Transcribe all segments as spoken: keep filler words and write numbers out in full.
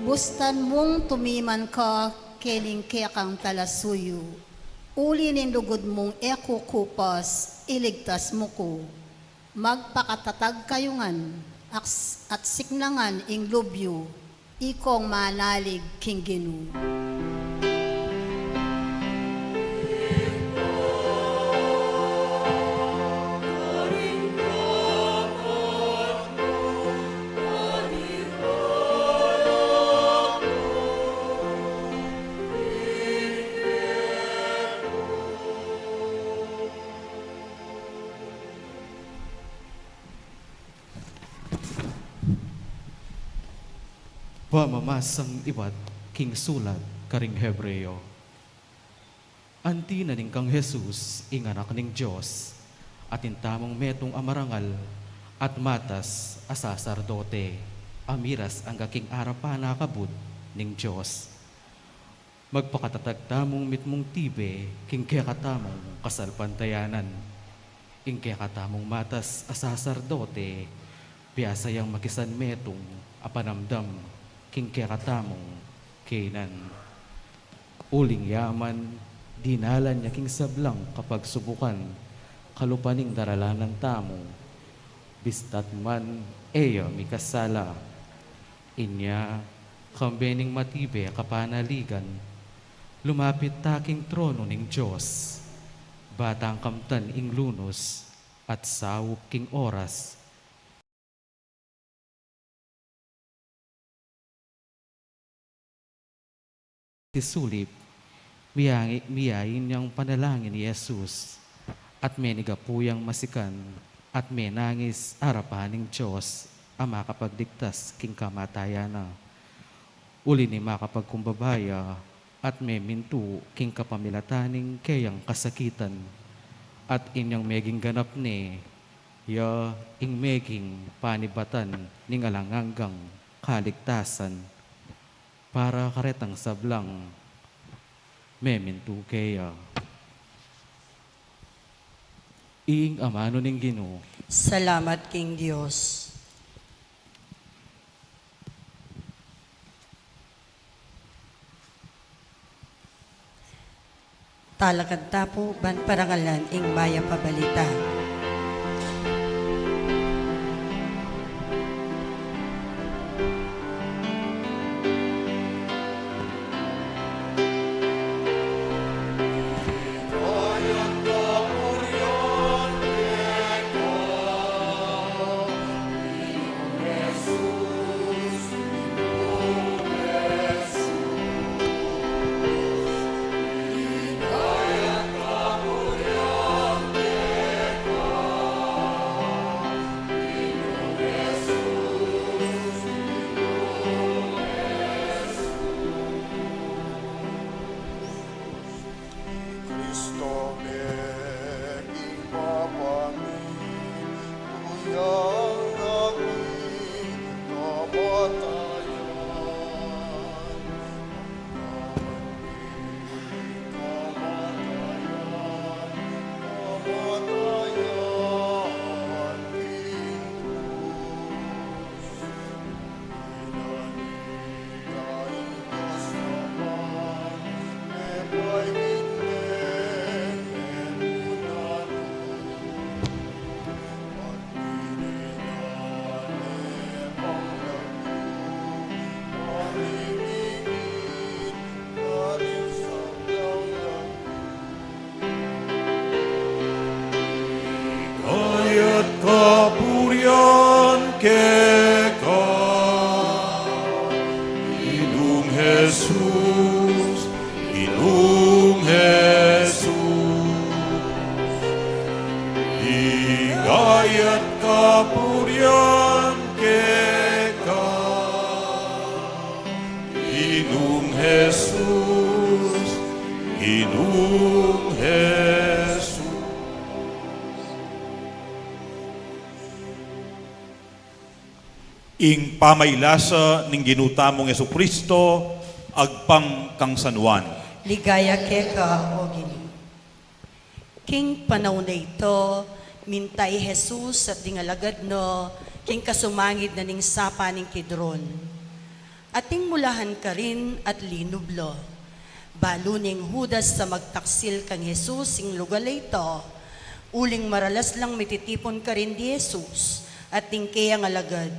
Bustan mung tumiman ka kening kekang talasuyu, uli ning lugud mung e kukupas, iligtas mu ku. Magpakatatag kayu ngan, aks-, at siknangan ing lub yu, ikong manalig king Ginu. Pamamasang ibat king sulat karing Hebreo. Anti na ning kang Jesus, ing Anak ning Dios, atin tamung metung a marangal at matas a saserdote, a miras angga king arapan a kabud ning Dios. Magpakatatag tamung mitmung tibe king kekatamung kasalpantayanan. Ing kekatamung matas a saserdote, biasa yang makisan metung a panamdam king kekatamung kainan. Uling ya man, dinalan ya king sablang kapagsubukan, kalupa ning daralanan tamu, bista't man e ya mikasala. Inya, kambe ning matibe a kapanaligan, lumapit ta king tronu ning Dios, ba tang kamtan ing lunus at saup king oras. Sulip, miyangi-, miyain yang panalangin i Jesus, at menigapu yang masikan, at menangis arapan ning Dios a makapagligtas king kamatayan na. Uli ni makapagkumbaba ya, at memintu king kapamilatan ning keyang kasakitan, at inyang meging ganap ne, ya ing meging panibatan ning alang anggang kaligtasan para karetang sablang memintu keya. Ing amanu ning Ginu. Salamat king Dios. Talakad ta pu ban parangalan ing mayap a balita. Kristo, meging mapamintuyang na king kamatayan. Kamatayan, kamatayan, king krus. Kayat kapurian keka, Ginung Jesus, Ginung Jesus. Kayat kapurian keka, Ginung Jesus, Ginung Jesus. Ing pamailasa ning Ginu tamung Jesucristo, agpang kang San Juan. Ligaya keka, O Ginu. King panaun a ito, minta i Jesus at ding alagad na king kasumangid na ning sapa ning Kidron. Ating mulahan karin at linub la. Balu neng Judas a magtaksil kang Jesus ing lugal a ita, uling maralas lang mititipun karin di Jesus at ding keyang alagad.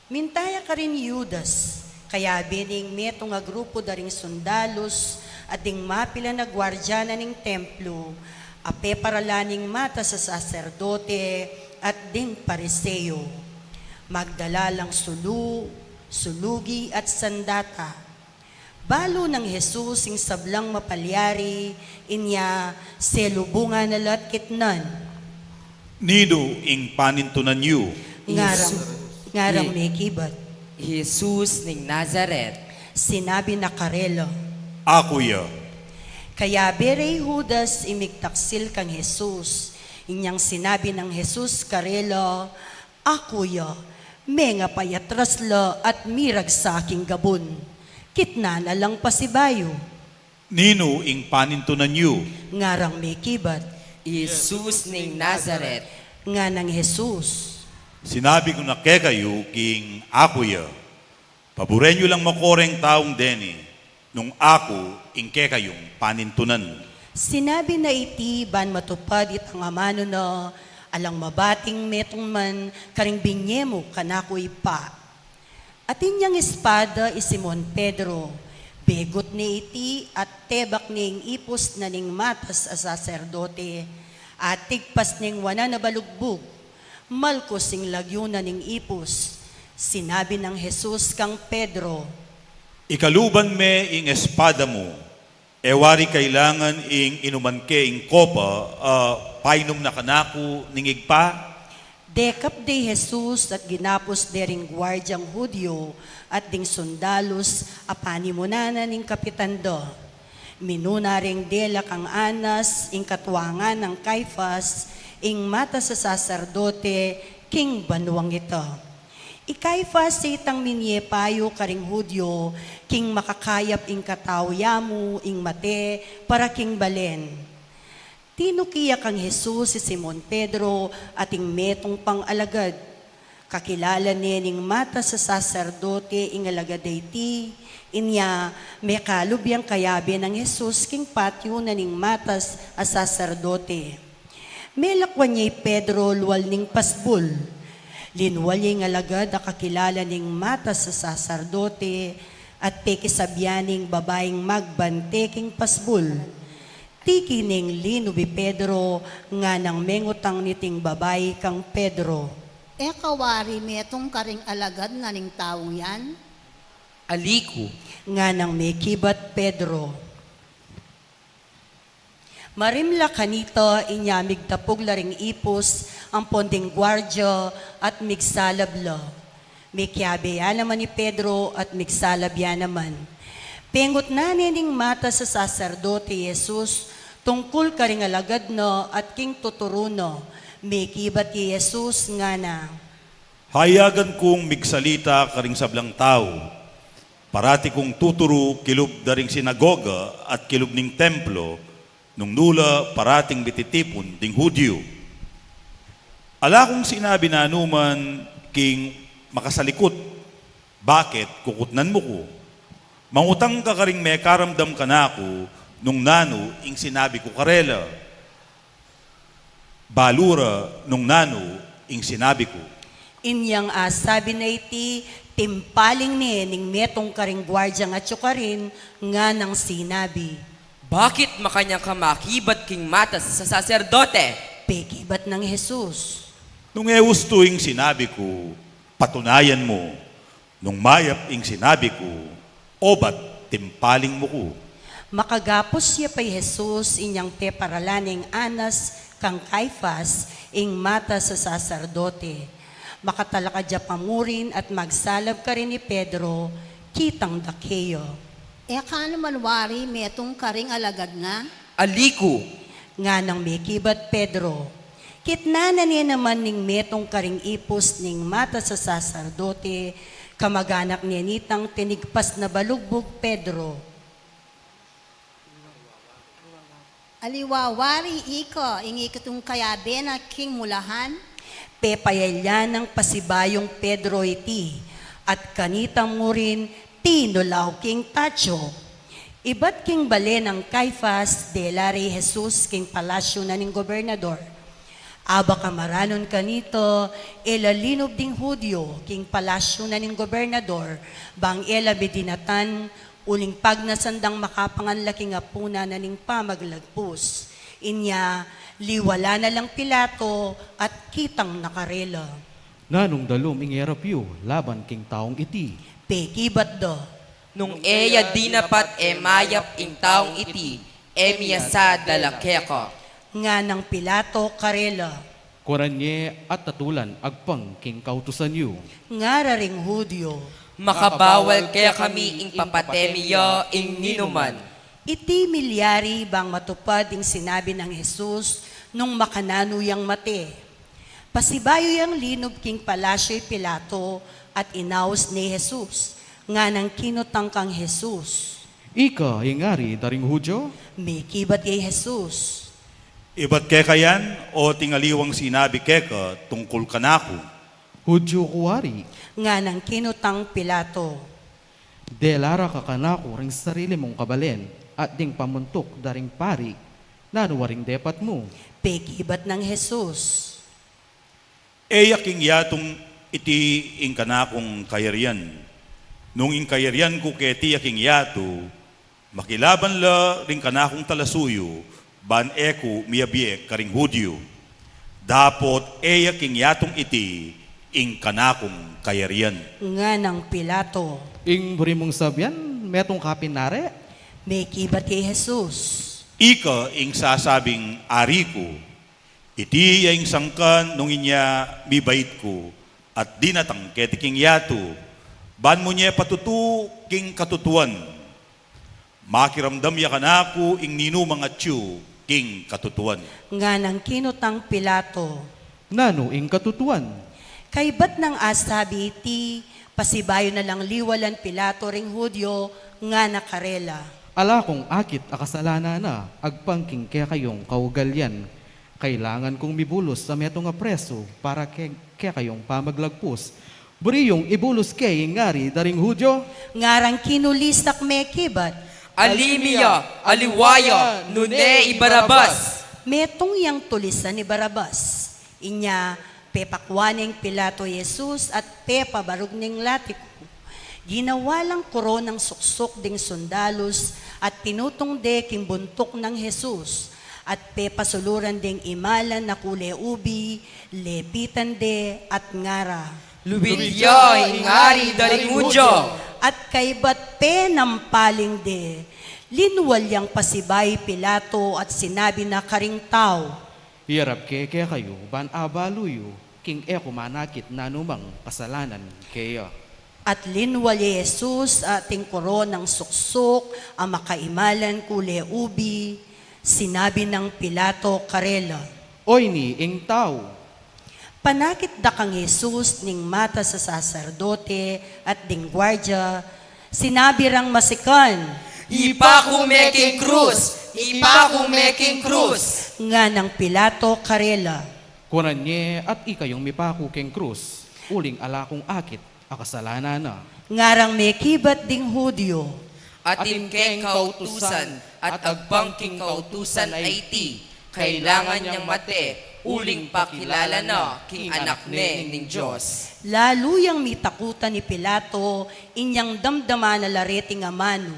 Minta ya karin i Judas, kayabe ne ing metung a grupu da ring sundalus at ding mapilan a guardian na ning templu, a peparalan ing matas a saserdote at ding Pariseo. Magdala lang sulu, sulugi at sandata. Balu nang Jesus ing sablang mapalyari, inya selubungan na la at kitnan. Ninu ing panintunan yu? Ngarang, Jesus. Ngarang I-, mekibat. Jesus ning Nazaret. Sinabi na karela, Aku ya. Kayabe re i Judas i migtaksil kang Jesus. Inyang sinabi nang Jesus karela, Aku ya, mengapayatras la at miragsa king gabun. Kitnan na lang pasibayu. Ninu ing panintunan yu? Ngarang mekibat. Jesus ning Nazaret. Nganang Jesus, Sinabi ku na kekayu king aku ya. Paburen yu lang makoreng taung deni, nung aku ing kekayung panintunan. Sinabi na iti ban matupad itang amanu na, alang mabating metung man karing binye mu kanaku, Ibpa. Atin yang espada i Simon Pedro, begut ne iti at tebak ne ing ipus na ning matas a saserdote, at tigpas neng wanan a balugbug. Malkus ing lagyu na ning ipus. Sinabi nang Jesus kang Pedro, Ikaluban me ing espada mu. E wari kailangan ing inuman ke ing kopa a painum na kanaku ning Ibpa? Dekap de i Jesus at ginapus de ring guardiang Judio at ding sundalus a panimunan na ning kapitan da. Minuna reng dela kang Anas, ing katuangan nang Caifas, ing matas a saserdote king banuang ita. I Caifas itang minye payu karing Judio, king makakayap ing katau ya mu ing mate para king balen. Tinuki ya kang Jesus i Simon Pedro at ing metung pang alagad. Kakilala ne ning matas a saserdote ing alagad a iti, inya mekalub yang kayabe nang Jesus king patyu na ning matas a saserdote. Melakwan ya i Pedro lual ning pasbul. Linual ya ing alagad a kakilala ning matas a saserdote at pekisabyan ne ing babaing magbante king pasbul. Tiki neng linub i Pedro, nganang mengutang niting babai kang Pedro, E ka wari metung karing alagad na ning taung yan? Ali ku, nganang mekibat Pedro. Marimla kanita inya migtapug la ring ipus ampon ding guardia at migsalab la. Mekiabe ya naman i Pedro at migsalab ya naman. Pengutnan ne ning matas a saserdote i Jesus tungkul karing alagad na at king tuturu na. Mekibat i Jesus ngana, Hayagan kung migsalita karing sablang tau. Parati kung tuturu kilub da ring sinagoga at kilub ning templo, nung nu la parating mititipun ding Judio. Ala kung sinabi nanuman king makasalikut, bakit kukutnan mu ku? Mangutang ka karing mekaramdam kanaku nung nanu ing sinabi ku karela. Balu ra nung nanu ing sinabi ku. Inyang asabi na iti, timpaling ne ning metung karing guardiang atyu karin, nganang sinabi, Bakit makanyan ka makibat king matas a saserdote? Pekibat nang Jesus, Nung e ustu ing sinabi ku, patunayan mu. Nung mayap ing sinabi ku, obat timpaling mu ku. Makagapus ya pa i Jesus inyang peparalan neng Anas kang Caifas, ing matas a saserdote. Makatalakad ya pa murin at magsalab karin i Pedro, kitang dake ya. E ka naman wari metung karing alagad na? Ali ku, nganang mekibat Pedro. Kitnan na ne naman ning metung karing ipus ning matas a saserdote, kamaganak ne nitang tinigpas na balugbug Pedro. Aliwa wari ika ing ikitung kayabe na king mulahan? Pepayalyan nang pasibayung Pedro iti, At kanita mu rin tinulaw king tatsu. Ibat king bale nang Caifas, dela re i Jesus king palasyu na ning gobernador. Aba kamaranun kanita, e la linub ding Judio king palasyu na ning gobernador, bang e la medinatan, uling pagnasan dang makapangan la king apunan na ning pamaglagpus. Inya, liwalan na lang Pilato at kitang na karela. Nanung dalum ing erap yu laban king taung iti? Pekibat da. Nung e ya dinapat e mayap ing taung iti, e mi ya sa dala keka. Nganang Pilato karela. Kuanan ye at tatulan agpang king kautusan yu. Ngara ring Judio. Makabawal kekami ing papate mi ya ing ninuman. Iti milyari bang matupad ing sinabi nang Jesus nung makananu yang mate. Pasibayu yang linub king palasyu i Pilato at inaus ne i Jesus. Nganang kinutang kang Jesus. Ika ing ari da ring Judio? Mekibat ya i Jesus. Ibat keka yan, o ating aliwang sinabi keka tungkul kanaku? Judio ku, Wari. Nganang kinutang Pilato. Dela ra ka kanaku ring sarili mung kabalen at ding pamuntuk da ring pari, nanu waring depat mu? Pekibat nang Jesus. E ya king yatung iti ing kanakung kayarian. Nung ing kayarian ku keti ya king yatu, makilaban la ring kanakung talasuyu, ban e ku miyabie karing Judio. Dapot e ya king yatung iti ing kanakung kayarian. Nganang Pilato. Ing buri mung sabian, metung ka pin ari? Mekibat ya i Jesus. Ika ing sasabing ari ku. Iti ya ing sangkan nung inya mibait ku at dinatang keti king yatu, ban mu nye patutu king katutuan. Makiramdam ya kanaku ing ninumang atyu king katutuan. Nganang kinutang Pilato. Nanu ing katutuan? Kaybat nang asabi iti, pasibayu na lang liwalan Pilato ring Judio, ngana karela. Ala kung akit a kasalanan na agpang king kekayung kaugalian. Kailangan kung mibulus a metung a presu para ke, kekayung pamaglagpus. Buri yung ibulus ke ing ari da ring Judio? Ngarang kinulisak mekibat. Ali mi ya, aliwa ya, nune i Barabas. Metung yang tulisan i Barabas. Inya, pepakua neng Pilato i Jesus at pepabarug neng latiku. Ginawa lang koronang suksuk ding sundalus at pinutung de king buntuk nang Jesus, at pepasuluran deng imalan a kule ubi, lepitan de at ngara. Luid ya ing ari da ring Judio. At kaybat penampaling de, linwal yang pasibayu i Pilato at sinabi na karing tau. Iyarap ke kekayu ban abalu yu king e ku manakit nanumang kasalanan keya. At linwal ya i Jesus ating koronang suksuk a makaimalan kule ubi, sinabi nang Pilato karela. Oyni ing tau. Panakit da kang Jesus ning matas a saserdote at ding guardia, sinabi rang masikan. Ipaku me king krus! Ipaku me king krus! Nganang Pilato karela. Kuanan ye at ikayung mipaku king krus, uling ala kung akit a kasalanan na. Ngarang mekibat ding Judio. Atin keng kautusan, at agpang king kautusan a iti, kailangan yang mate, uling pakilala na king anak ne ning Dios. Lalu yang mitakutan i Pilato, inyang damdaman na la reting amanu.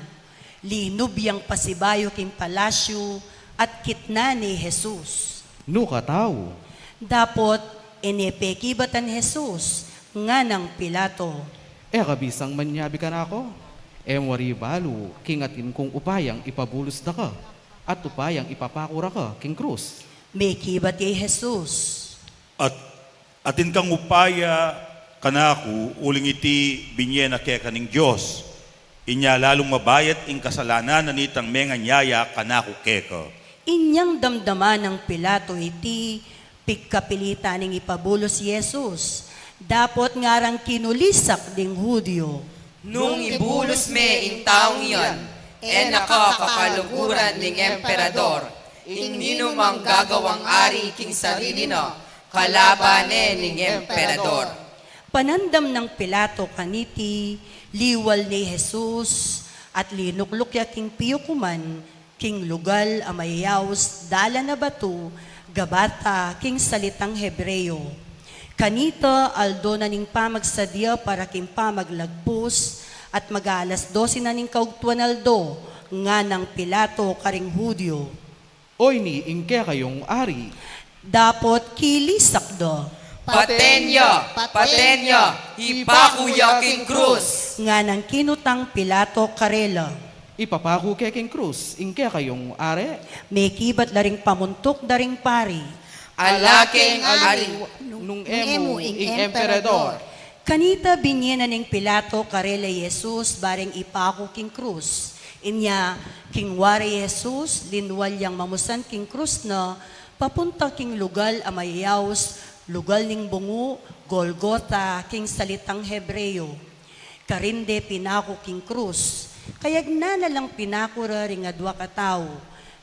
Linub yang pasibayu king palasyu at kitnan ne i Jesus. Nuka tau? Dapot e ne pekibatan i Jesus, nganang Pilato. E ka bisang manyabi kanaku? E mu wari balu king atin kung upayang ipabulus da ka at upayang ipapaku ra ka king krus? Mekibat ya i Jesus. At atin kang upaya kanaku, uling iti binye na keka ning Dios. Inya lalung mabayat ing kasalanan na nitang menganyaya kanaku keka. Inyang damdaman nang Pilato iti, pigkapilitan neng ipabulus i Jesus. Dapot ngarang kinulisak ding Judio. Nung ibulus me ing taung iyan, e na ka kakaluguran ning emperador. Ing ninumang gagawang ari king sarili na, kalaban ne ning emperador. Panandam nang Pilato kaniti, liwal ne i Jesus, at linukluk ya king piyukuman, king lugal a mayayaus dalan a batu, Gabata king salitang Hebreo. Kanita, aldo na ning pamagsadya para king pamaglagpus, at mag-aalas dose na ning kaugtuan aldo, nganang Pilato karing Judio. Oyni ing kekayung ari. Dapot kilisak da. Paten ya! Paten ya! Ipaku ya king krus! Nganang kinutang Pilato karela. Ipapaku ke king krus ing kekayung ari? Mekibat la ring pamuntuk da ring pari. Ala keng aliwa nung e mu ing emperador. Kanita, binye na ning Pilato karela i Jesus bareng ipaku king krus. Inya, king wari i Jesus, linwal yang mamusan king krus na, papunta king lugal a mayayaus, lugal ning bungu, Golgota king salitang Hebreo. Karin de pinaku king krus, kayagnan na lang pinaku ra ring adua katau,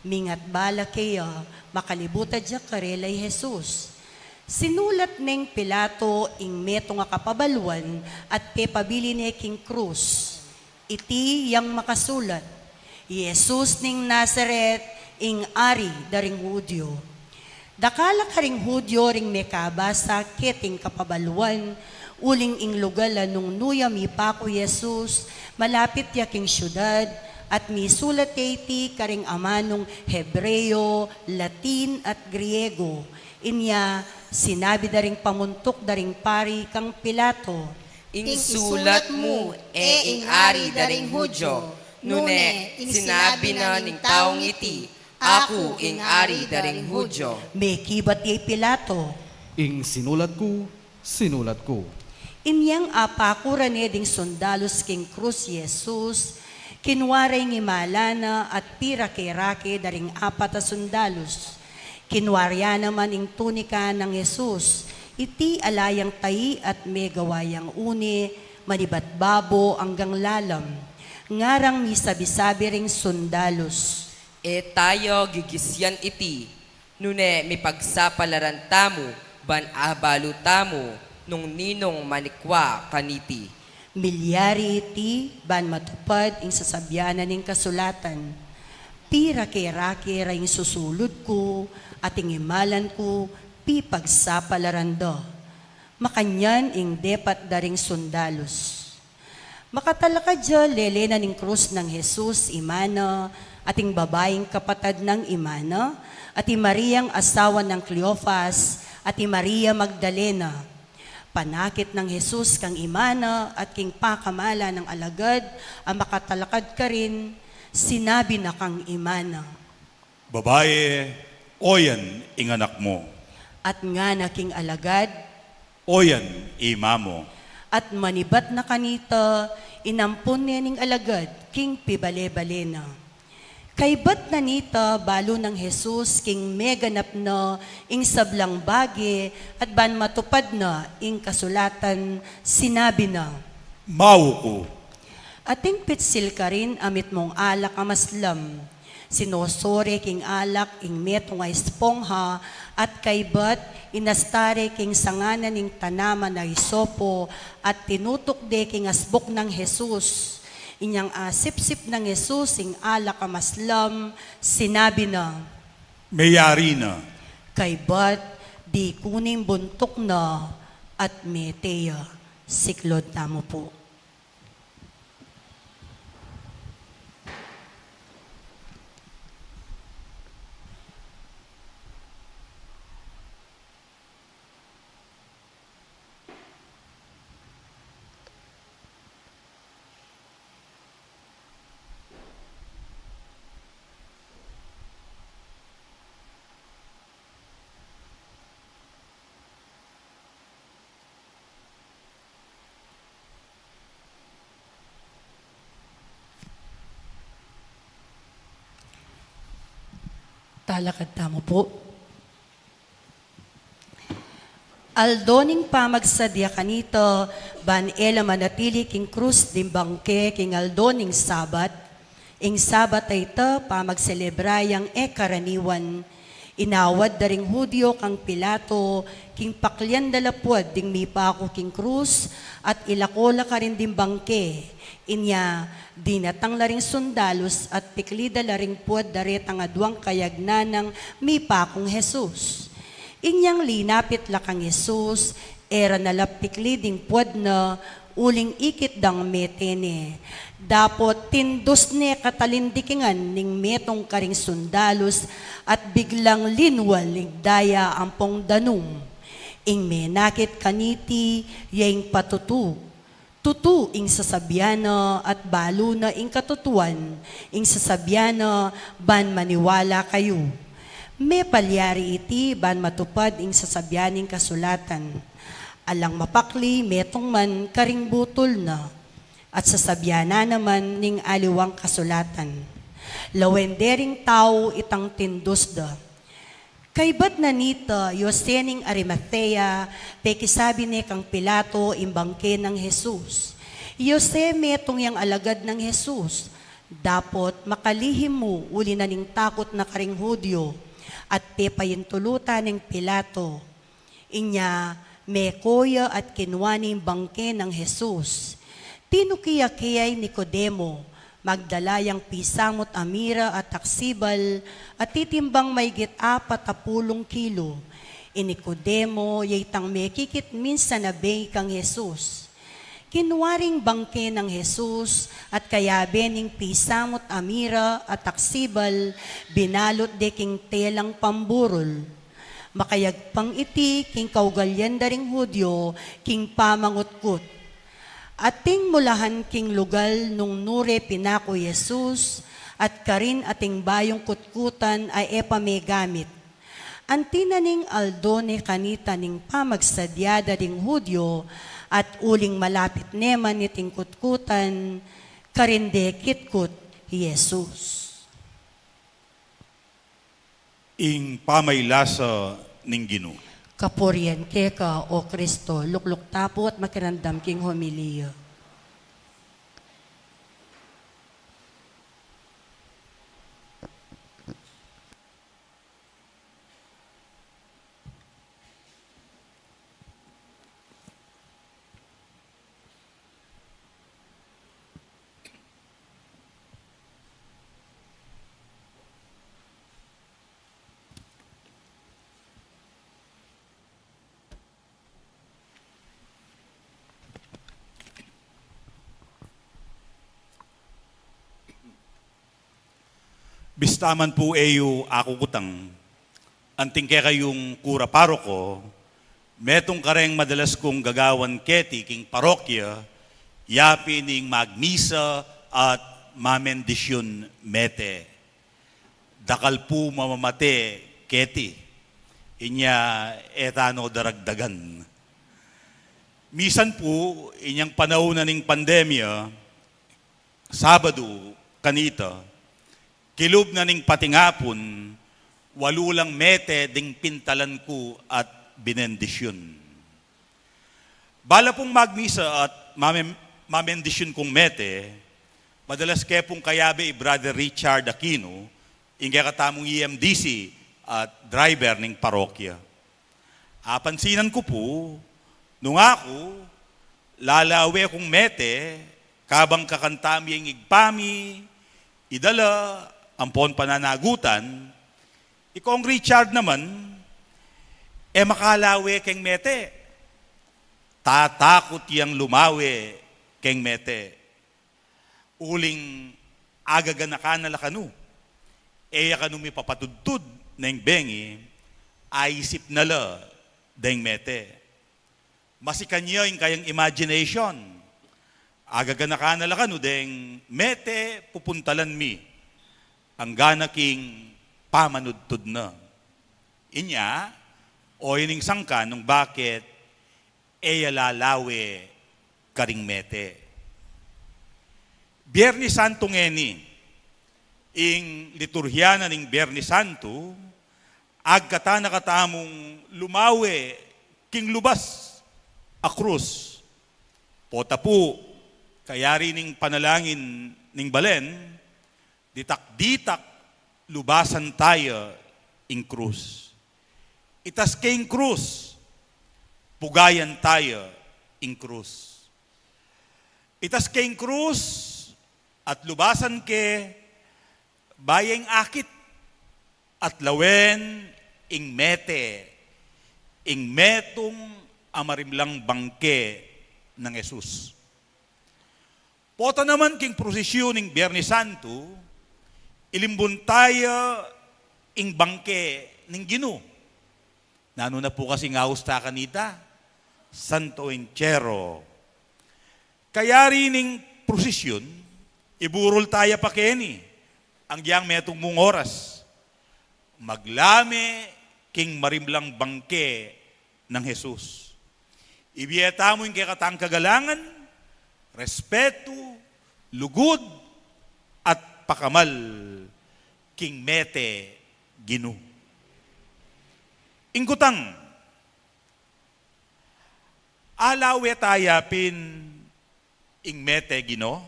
mingat bala keya, makalibut a dia karela i Jesus. Sinulat neng Pilato ing metung a kapabaluan at pepabili ne king krus. Iti yang makasulat, "Jesus ning Nazaret, ing Ari da ring Judio." Dakal a karing Judio ring mekabasa keting kapabaluan, uling ing lugal a nung nu ya mipaku i Jesus, malapit ya king siudad, at misulat ya iti karing amanung Hebreo, Latin, at Griego. Inya, sinabi da ring pamuntuk da ring pari kang Pilato, "Ing sulat mu, e ing Ari da ring Judio, nune, ing sinabi na ning taung iti, 'Aku ing Ari da ring Judio.'" Mekibat ya i Pilato, "Ing sinulat ku, sinulat ku." Inyang apaku ra ne ding sundalus king krus i Jesus, kinua ra ing imala na at pirake-rake da ring apat a sundalus. Kinua ra naman ing tunika nang Jesus, iti ala yang tai at megawa yang une, manibat babo anggang lalam. Ngarang misabi-sabi ring sundalus, "E taya gigisian iti, nune mipagsapalaran tamu, ban abalu tamu, nung ninung manikwa kaniti." Milyari iti ban matupad ing sasabian na ning kasulatan, "Pirake-rake ra ing susulud ku, at ing imalan ku pipagsapalaran da." Makanyan ing depat da ring sundalus. Makatalakad ya lele na ning krus nang Jesus, ima na, at ing babaing kapatad nang ima na, at i Mariang asawa nang Cleofas, at i Maria Magdalena. Panakit nang Jesus kang ima na at king pakamalan nang alagad a makatalakad karin, sinabi na kang ima na, "Babai, oyan ing anak mu." At ngana king alagad, "Oyan i ima mu." At manibat na kanita, inampun ne ning alagad king pibale-bale na. Kaybat na nita, balu nang Jesus king meganap na ing sablang bage, at ban matupad na ing kasulatan, sinabi na, "Mau ku." Ating pitsil karin a mitmung alak a maslam. Sinosore king alak ing metung a espongha, at kaybat, inasta re king sanga na ning tanaman a isopo, at tinutuk de king asbuk nang Jesus. Inyang asipsip nang Jesus ing alak a maslam, sinabi na, "Meyari na." Kaybat, dikun ing buntuk na, at mete ya. Siklaud tamu pu. Talakad tamu pu. Aldo ning pamagsadya kanita, ban e la manatili king krus ding bangke king aldo ning Sabat. Ing Sabat a ita, pamagselebra yang e karaniwan. Inawad da ring Judio kang Pilato, king paklian da la puad ding mipaku king krus, at ilako la karin ding bangke. Inya, dinatang la ring sundalus at pikli da la ring puad da retang aduang kayagnan nang mipakung Jesus. Inyang linapit la kang Jesus, e ra na la pikli ding puad na, uling ikit dang mete ne. Dapot tindus ne katalindikingan ning metung karing sundalus at biglang linwal ing daya ampong danum. Ing menakit kaniti ya ing patutu. Tutu ing sasabian na at balu na ing katutuan ing sasabian na ban maniwala kayu. Mepalyari iti ban matupad ing sasabian ning kasulatan. Alang mapakli metung man karing butul na, at sasabian na naman ning aliwang kasulatan. Lawen de ring tau itang tindus da. Kaybat na nita, Jose ning Arimathea, pekisabi ne kang Pilato ing bangke nang Jesus. Jose metung yang alagad nang Jesus, dapot makalihim mu uli na ning takut na karing Judio, at pepayintulutan neng Pilato. Inya, meko ya at kinua ne ing bangke nang Jesus. Tinuki ya kaya i Nicodemo, magdala yang pisamut a mira at aksibal, a titimbang maygit apat a pulung kilo. I Nicodemo, ya itang mekikit minsan a bengi kang Jesus. Kinua ring bangke nang Jesus, at kayabe ning pisamut a mira at aksibal, binalut de king telang pamburul. Makayagpang iti king kaugalian da ring Judio king pamangutkut. Ating mulahan king lugal nung nure pinaku i Jesus, at karin ating bayung kutkutan a e pa megamit. Anti na ning aldo ne kanita ning pamagsadya da ring Judio, at uling malapit ne man iting kutkutan, karin de kitkut i Jesus. Ing pamaylasa ning Ginu. Kapurian keka, O Kristo. Lukluk ta pu at makiramdam king homilya. Bista man pu e yu akukutang, anting kekayung kura paroko, metung kareng madalas kung gagawan keti king parokya, ya pin ing magmisa at mamendisyun mete. Dakal pu mamamate keti. Inya e ta no daragdagan. Misan pu, inyang panaun na ning pandemya, Sabadu kanita, kilub na ning patingapun, walu lang mete ding pintalan ku at binendisyun. Bala pung magmisa at mamem-, mamendisyun kung mete, madalas ke pung kayabe i Brother Richard Aquino, ing kekatamung E M D C at driver ning parokya. Apansinan ku pu, nung aku, lalawe kung mete, kabang kakanta mi ing Ibpa mi, idala, ampon pananagutan, i Kong Richard naman, e makalawe keng mete. Tatakut yang lumawe keng mete. Uling agaganakan na la kanu. E ya kanu mipapatudtud neng bengi, aisip na la deng mete. Masikan ya ing kayang imagination. Agaganakan na la kanu deng mete pupuntalan mi. Anggana king pamanudtud na. Inya, o ining sangkan nung bakit e ya lalawe karing mete. Biernes Santu ngeni, ing liturhia na ning Biernes Santu, agkatan na katamung lumawe king lubas a krus. Pota pu, kayari ning panalangin ning balen, ditak-ditak lubasan taya ing krus. Itas ke ing krus, pugayan taya ing krus. Itas ke ing krus, at lubasan ke, bayu ing akit, at lawen ing mete, ing metung a marimlang bangke nang Jesus. Pota naman king prosisyun ning Biernes Santo, ilimbun taya ing bangke ning Ginu. Nanu na pu kasi ing aus ta kanita? Santo Entierro. Kayari ning prosisyun, iburul taya pa keni, agyang metung mung oras. Maglame king marimlang bangke nang Jesus. Ibie tamu ing kekatang kagalangan, respetu, lugud, at pakamal king mete Ginu. Ing kutang, alawe taya pin ing mete Ginu?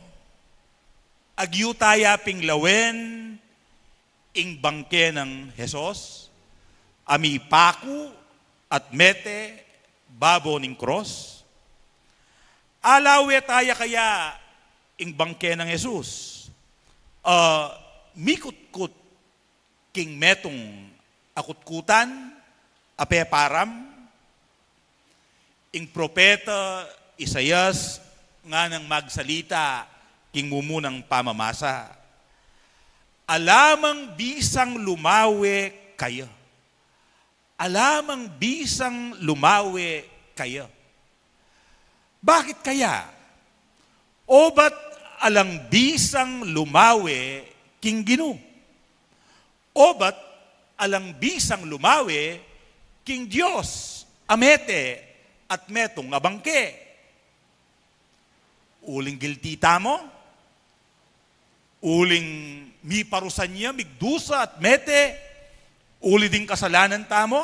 Agyu taya ping lawen ing bangke nang Jesus, a mipaku at mete babo ning krus? Alawe taya kaya ing bangke nang Jesus, a mikutkut king metung a kutkutan a peparam? Ing propeta Isaias nganang magsalita king mumunang pamamasa, "Ala mang bisang lumawe kaya. Ala mang bisang lumawe kaya." Bakit kaya? Obat alang bisang lumawe king Ginu. Obat alang bisang lumawe king Dios a mete at metung a bangke. Uling guilty tamu, uling miparusa ya migdusa at mete, uli ding kasalanan tamu.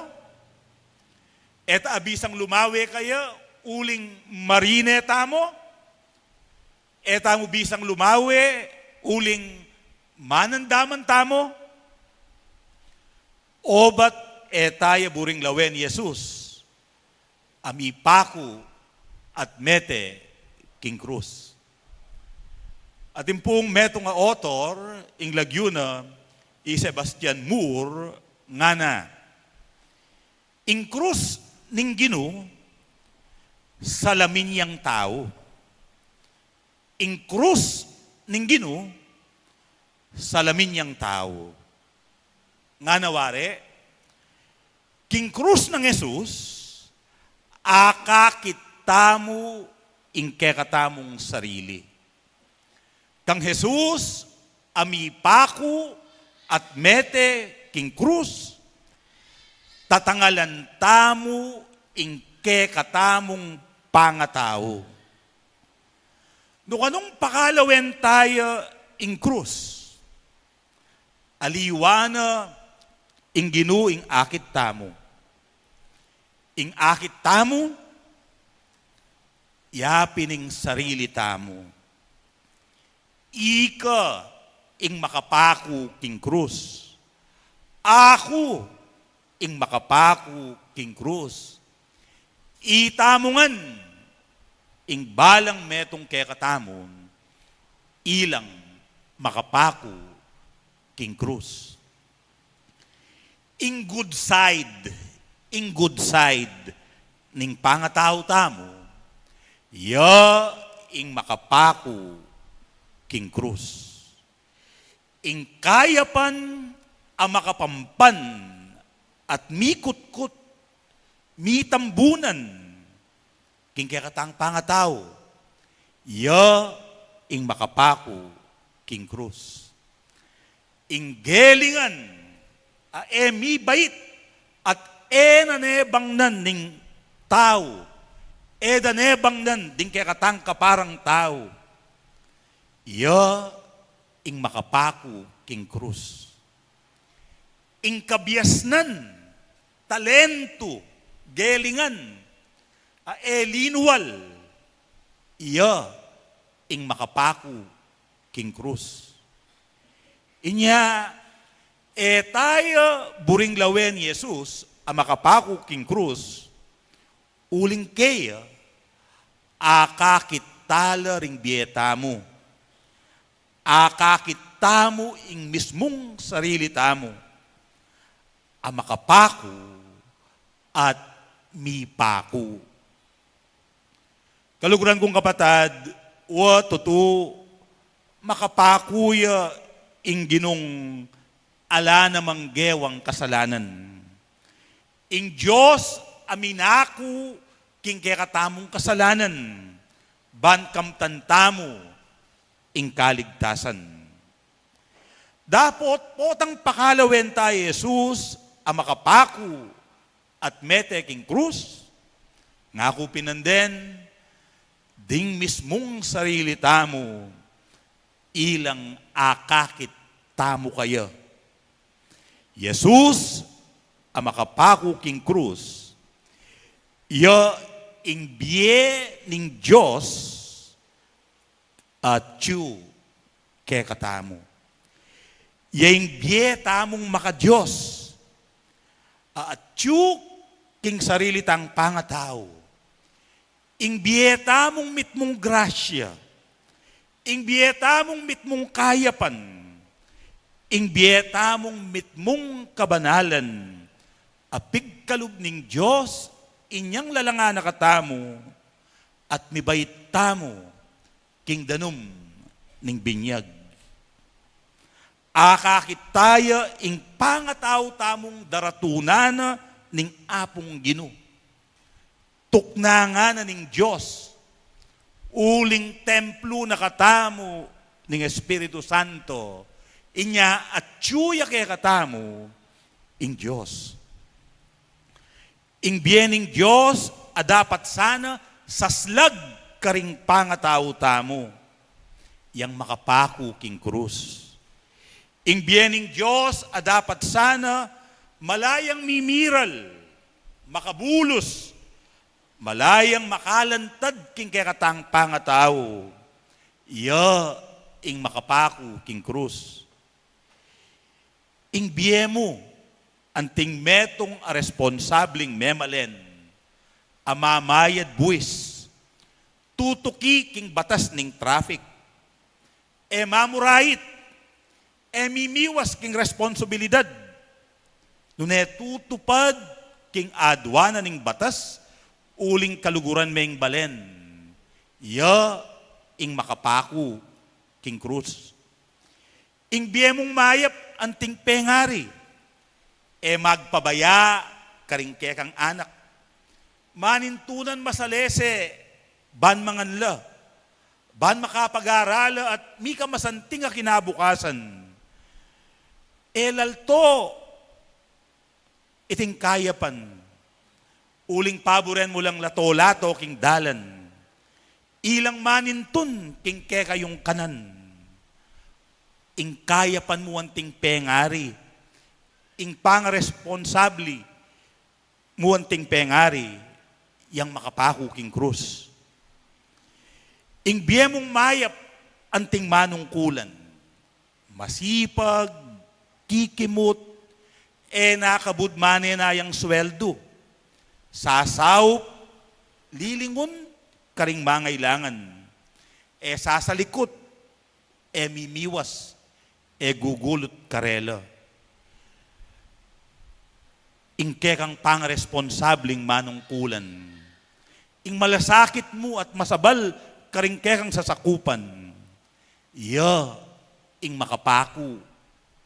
E ta bisang lumawe kaya, uling marine tamu. E tamu bisang lumawe, uling manandaman tamu. Obat e taya buring lawen i Jesus a mipaku at mete king krus. Atin pung metung a author, ing lagyu na i Sebastian Moore, ngana, "Ing krus ning Ginu, salamin yang tau." Ing krus ning Ginu, salamin yang tau. Ngana wari, king krus nang Jesus, akakit tamu ing kekatamung sarili. Kang Jesus a mipaku at mete king krus, tatangalan tamu ing kekatamung pangatau. Nung kanung pakalawen taya ing krus, aliwa na ing Ginu ing akit tamu. Ing akit tamu, ya pin ing sarili tamu. Ika ing makapaku king krus. Aku ing makapaku king krus. Itamu ngan ing balang metung kekatamu, ilang makapaku king krus. Ing good side, ing good side ning pangatau tamu, ya ing makapaku king krus. Ing kayapan a makapampan at mikutkut, mitambunan king kekatang pangatau, ya ing makapaku king krus. Ing gelingan a e mibait at e na ne bangnan ning tau, e da ne bangnan ding kekatang kaparang tau, ya ing makapaku king krus. Ing kabiasnan, talentu, gelingan a e linual, ya ing makapaku king krus. Inya, E taya buring lawen i Jesus a makapaku king krus, uling keya, akakit tala ring bie tamu. Akakit tamu ing mismung sarili tamu a makapaku at mipaku. Kaluguran kung kapatad, wa tutu, makapaku ya ing Ginung ala namang gewang kasalanan. Ing Dios a minaku king kekatamung kasalanan, ban kamtan tamu ing kaligtasan. Dapot potang pakalawen ta i Jesus a makapaku at mete king krus, ngaku pin nandin, ding mismung sarili tamu, ilang akakit tamu kaya. Jesus a makapaku king krus, ya ing bie ning Dios atyu kekatamu. Ya ing bie tamung maka-Dios a atyu king sarili tang pangatau. Ing bie tamung mitmung grasya, ing bie tamung mitmung kayapan, ing bie tamung mitmung kabanalan, a pigkalub ning Dios inyang lalangan na katamu, at mibait tamu king danum ning binyag. Akakit taya ing pangatau tamung daratunan ning Apung Ginu. Tuknangan na ning Dios, uling templo na katamu ning Espiritu Santo, inya atyu ya kekatamu ing Dios. Ing bie ning Dios a dapat sana saslag karing pangatau tamu, yang makapaku king krus. Ing bie ning Dios a dapat sana malayang mimiral, makabulus, malayang makalantad king kekatang pangatau, ya ing makapaku king krus. Ing bie mu anting metung a responsabling memalen, a mamayad buis, tutuki king batas ning traffic, e mamurait, e mimiwas king responsibilidad, nune tutupad king aduanan ning batas, uling kaluguran meng balen, ya ing makapaku king krus. Ing bie mung mayap anting pengari, e magpabaya karing kekang anak. Manintunan masalese ban mangan la, ban makapag-aral la at mika masanting a kinabukasan. E lalto iting kayapan, uling paburen mu lang lato-lato king dalan, ilang manintun king kekayung kanan. Ing kayapan mu anting pengari, ing pangaresponsabli mu anting pengari, yang makapaku king krus. Ing bie mung mayap anting manungkulan, masipag, kikimut, e nakabud mane na yang sweldu, sasaup, lilingun karing mangailangan, e sasalikut, e mimiwas, e gugulut karela. Ing kekang pangaresponsabling manungkulan, ing malasakit mu at masabal karing kekang sasakupan, ya ing makapaku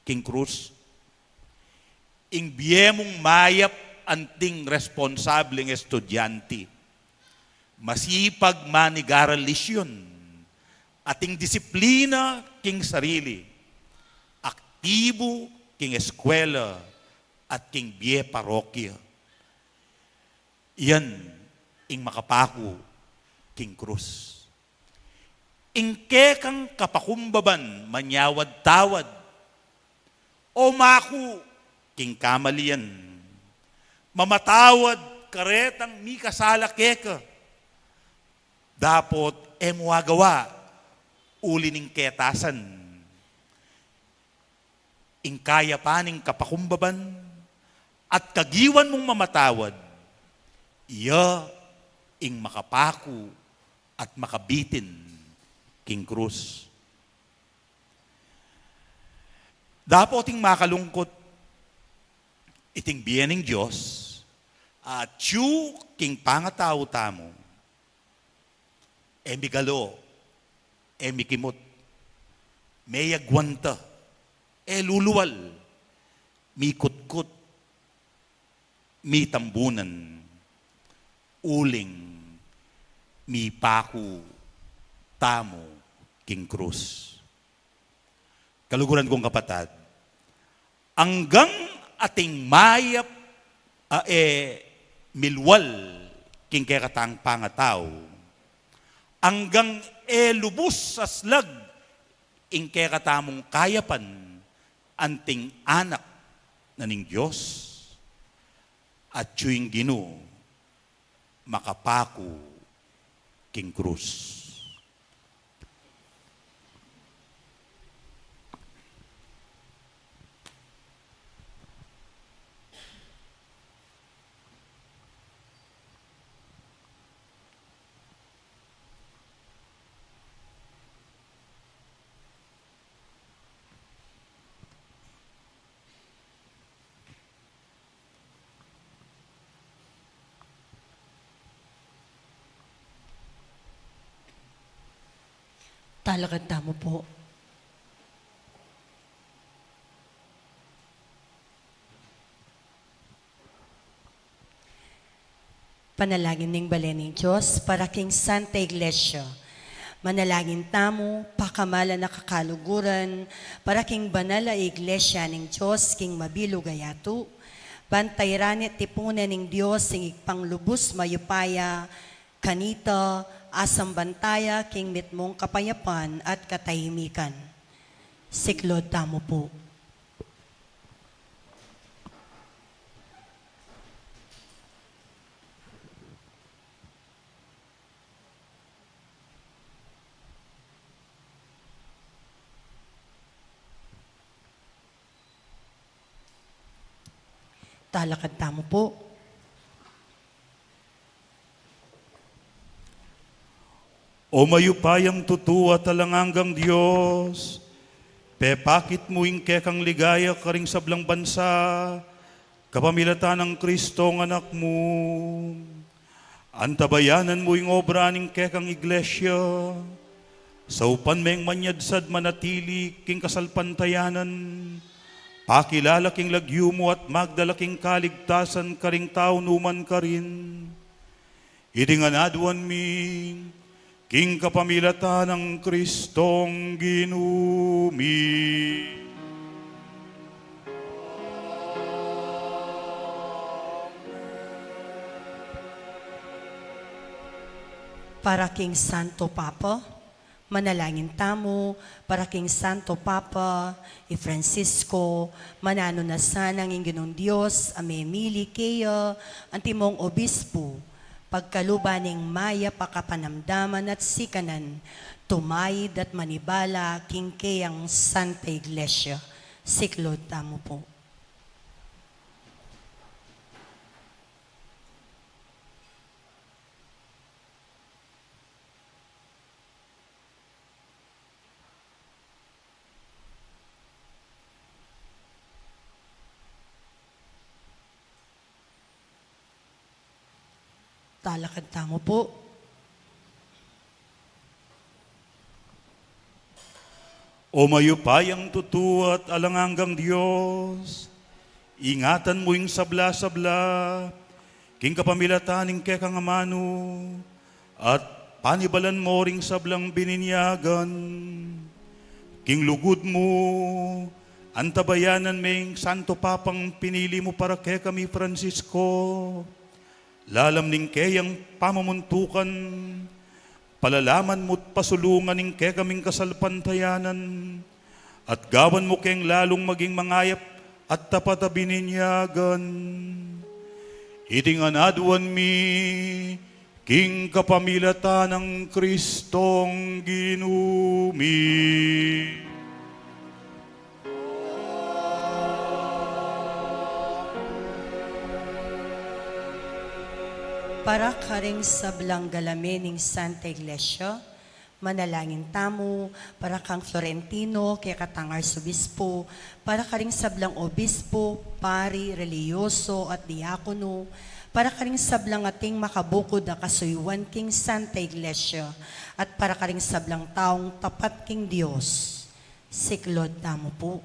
king krus. Ing bie mung mayap anting responsabling estudyante, masipag manigaral lisyon, ating disiplina king sarili, aktibu king eskwela at king bie parokya. Yan ing makapaku king krus. Ing kekang kapakumbaban manyawad-tawad, o maku king kamalian, mamatawad karetang mikasala keka, dapot e mu agawa uli ning ketasan. ing kayapan ning kapakumbaban, at kagiwan mung mamatawad, iya ing makapaku at makabitin king krus. Dapot ing makalungkut, iting bie ning Dios, atyu king pangatau tamu, e migalo, e mikimut, meyagwanta, e lulual, mikutkut, mitambunan, uling mipaku tamu king krus. Kaluguran kung kapatad, anggang ating mayap a e milual king kekatang pangatau, anggang e lubus a slag ing kekatamung kayapan anting anak na ning Dios, atyu ing Ginu makapaku king krus. Talakad tamu pu. Panalangin ning balen ning Dios para king Santa Iglesia. Manalangin tamu, pakamalan a kakaluguran, para king banal a Iglesia ning Dios king mabilug a yatu, ban tairan at tipunan ning Dios ing Ibpang lubus mayupaya, kanita, asamban taya king mitmung kapayapan at katahimikan. Siklaud tamu pu. Talakad tamu pu. O mayupayang tutu at alang anggang Dios, pepakit mu ing kekang ligaya karing sablang bansa, kapamilatan nang Kristong Anak mu. Antabayanan mu ing obra ning kekang Iglesia, saupan meng manyadsad manatili king kasalpantayanan, pakilala king lagyu mu at magdala king kaligtasan karing tau numan karin. Iti ngan aduan mi, king kapamilatan nang Kristong Ginu mi. Para king Santo Papa, manalangin tamu, para king Santo Papa, i Francisco, mananu na sanang ing Ginung Dios a memili keya antimong obispu, pagkaluban ning mayap a kapanamdaman at sikanan, tumaid at manibala king keyang Santa Iglesia. Siklaud tamu pu. Talakad tamu pu. O mayupayang tutu at alang anggang Dios, ingatan mu ing sabla-sabla, king kapamilatan ning kekang amanu, at panibalan mu ring sablang bininyagan. King lugud mu, antabayanan me ing Santo Papang pinili mu para kekami, Francisco. Lalam ning keyang pamamuntukan, palalaman mu't pasulungan ing kekaming kasalpantayanan, at gawan mu keng lalung maging mangayap at tapat a bininyagan. Iti ngan aduan mi, king kapamilatan nang Kristong Ginu mi. Para karing sablang galamen ning Santa Iglesia, manalangin tamu, para kang Florentino, kekatang arsobispo, para karing sablang obispo, pari, relihiyoso, at diakono, para karing sablang ating makabukud a kasuyuan king Santa Iglesia, at para karing sablang taung tapat king Dios. Siklaud tamu pu.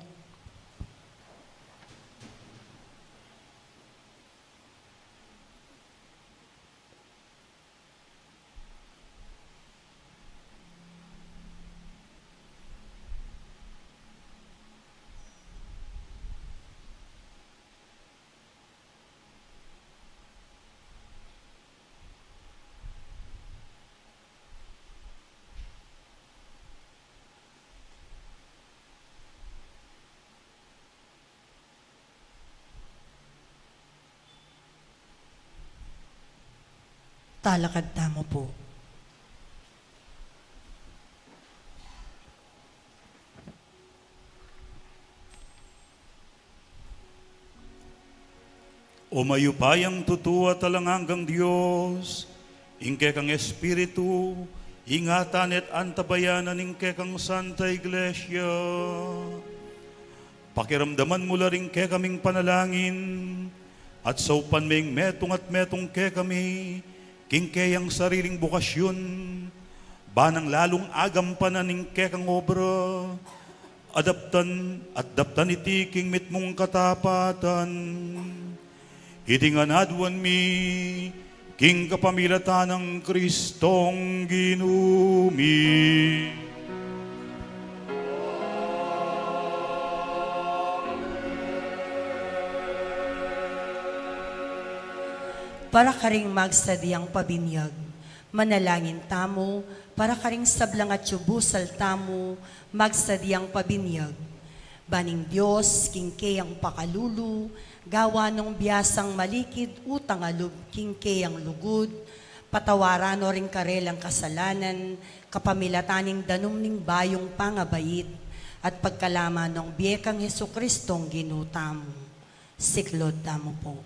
Talakad tamu pu. O mayupayang tutu at alang anggang Dios, ing kekang Espiritu, ingatan at antabayanan ing kekang Santa Iglesia. Pakiramdaman mu la ring kekaming panalangin, at saupan me ing metung at metung kekami, king keyang sariling bukasyun, ba nang lalung agampanan ing kekang obra, adaptan at daptan iti king mitmung katapatan. Iti ngan aduan mi, king kapamilatan nang Kristong Ginu mi. Para karing magsadyang pabinyag, manalangin tamu, para karing sablang atyu busal tamu, magsadyang pabinyag. Ban ing Dios, king keyang pakalulu, gawan nong biasang malikid utang a lub king keyang lugud, patawaran no ring karelang kasalanan, kapamilatan ning danum ning bayung pangabait, at pagkalaman nong bie kang Jesukristong Ginu tamu. Siklaud tamu pu.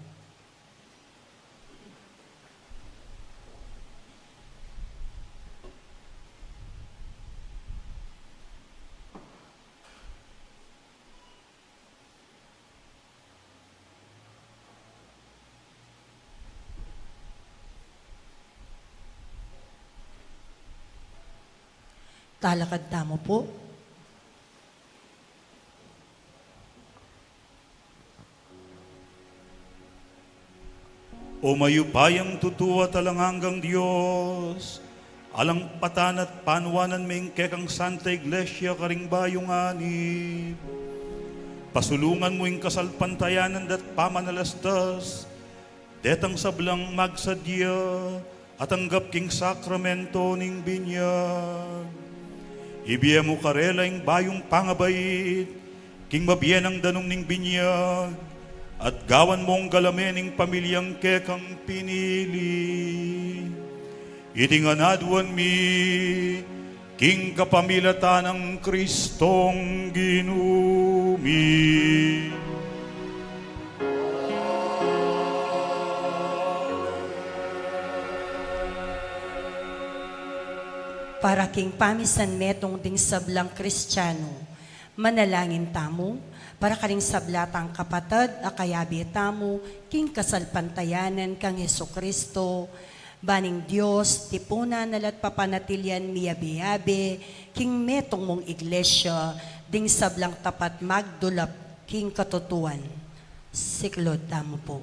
Talakad tamu pu. O mayupayang tutu at alang anggang Dios, alang patan at panuanan me ing kekang Santa Iglesia karing bayung anib. Pasulungan mu ing kasalpantayanan da't pamanalastas, detang sablang magsadya at anggap king sakramento ning binyag. Ibie mu karela ing bayung pangabait, king mabie nang danum ning binyag, at gawan mong galame ning pamilyang kekang pinili. Iti ngan aduan mi, king kapamilatan nang Kristong Ginu mi. Para king pamisan metung ding sablang Kristiano, manalangin tamu, para karing sabla tang kapatad a kayabe tamu king kasalpantayanan kang Jesucristo, ban ing Dios tipunan na la't papanatilian miyabe-yabe king metung mung iglesia ding sablang tapat magdulap king katutuan. Siklaud tamu pu.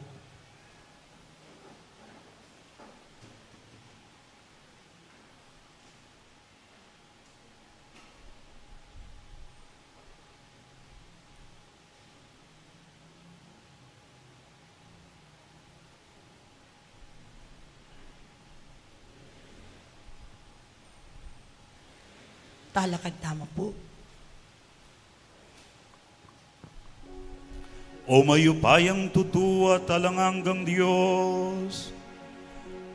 Talakad tamu pu. O mayupayang tutu at alang anggang Dios,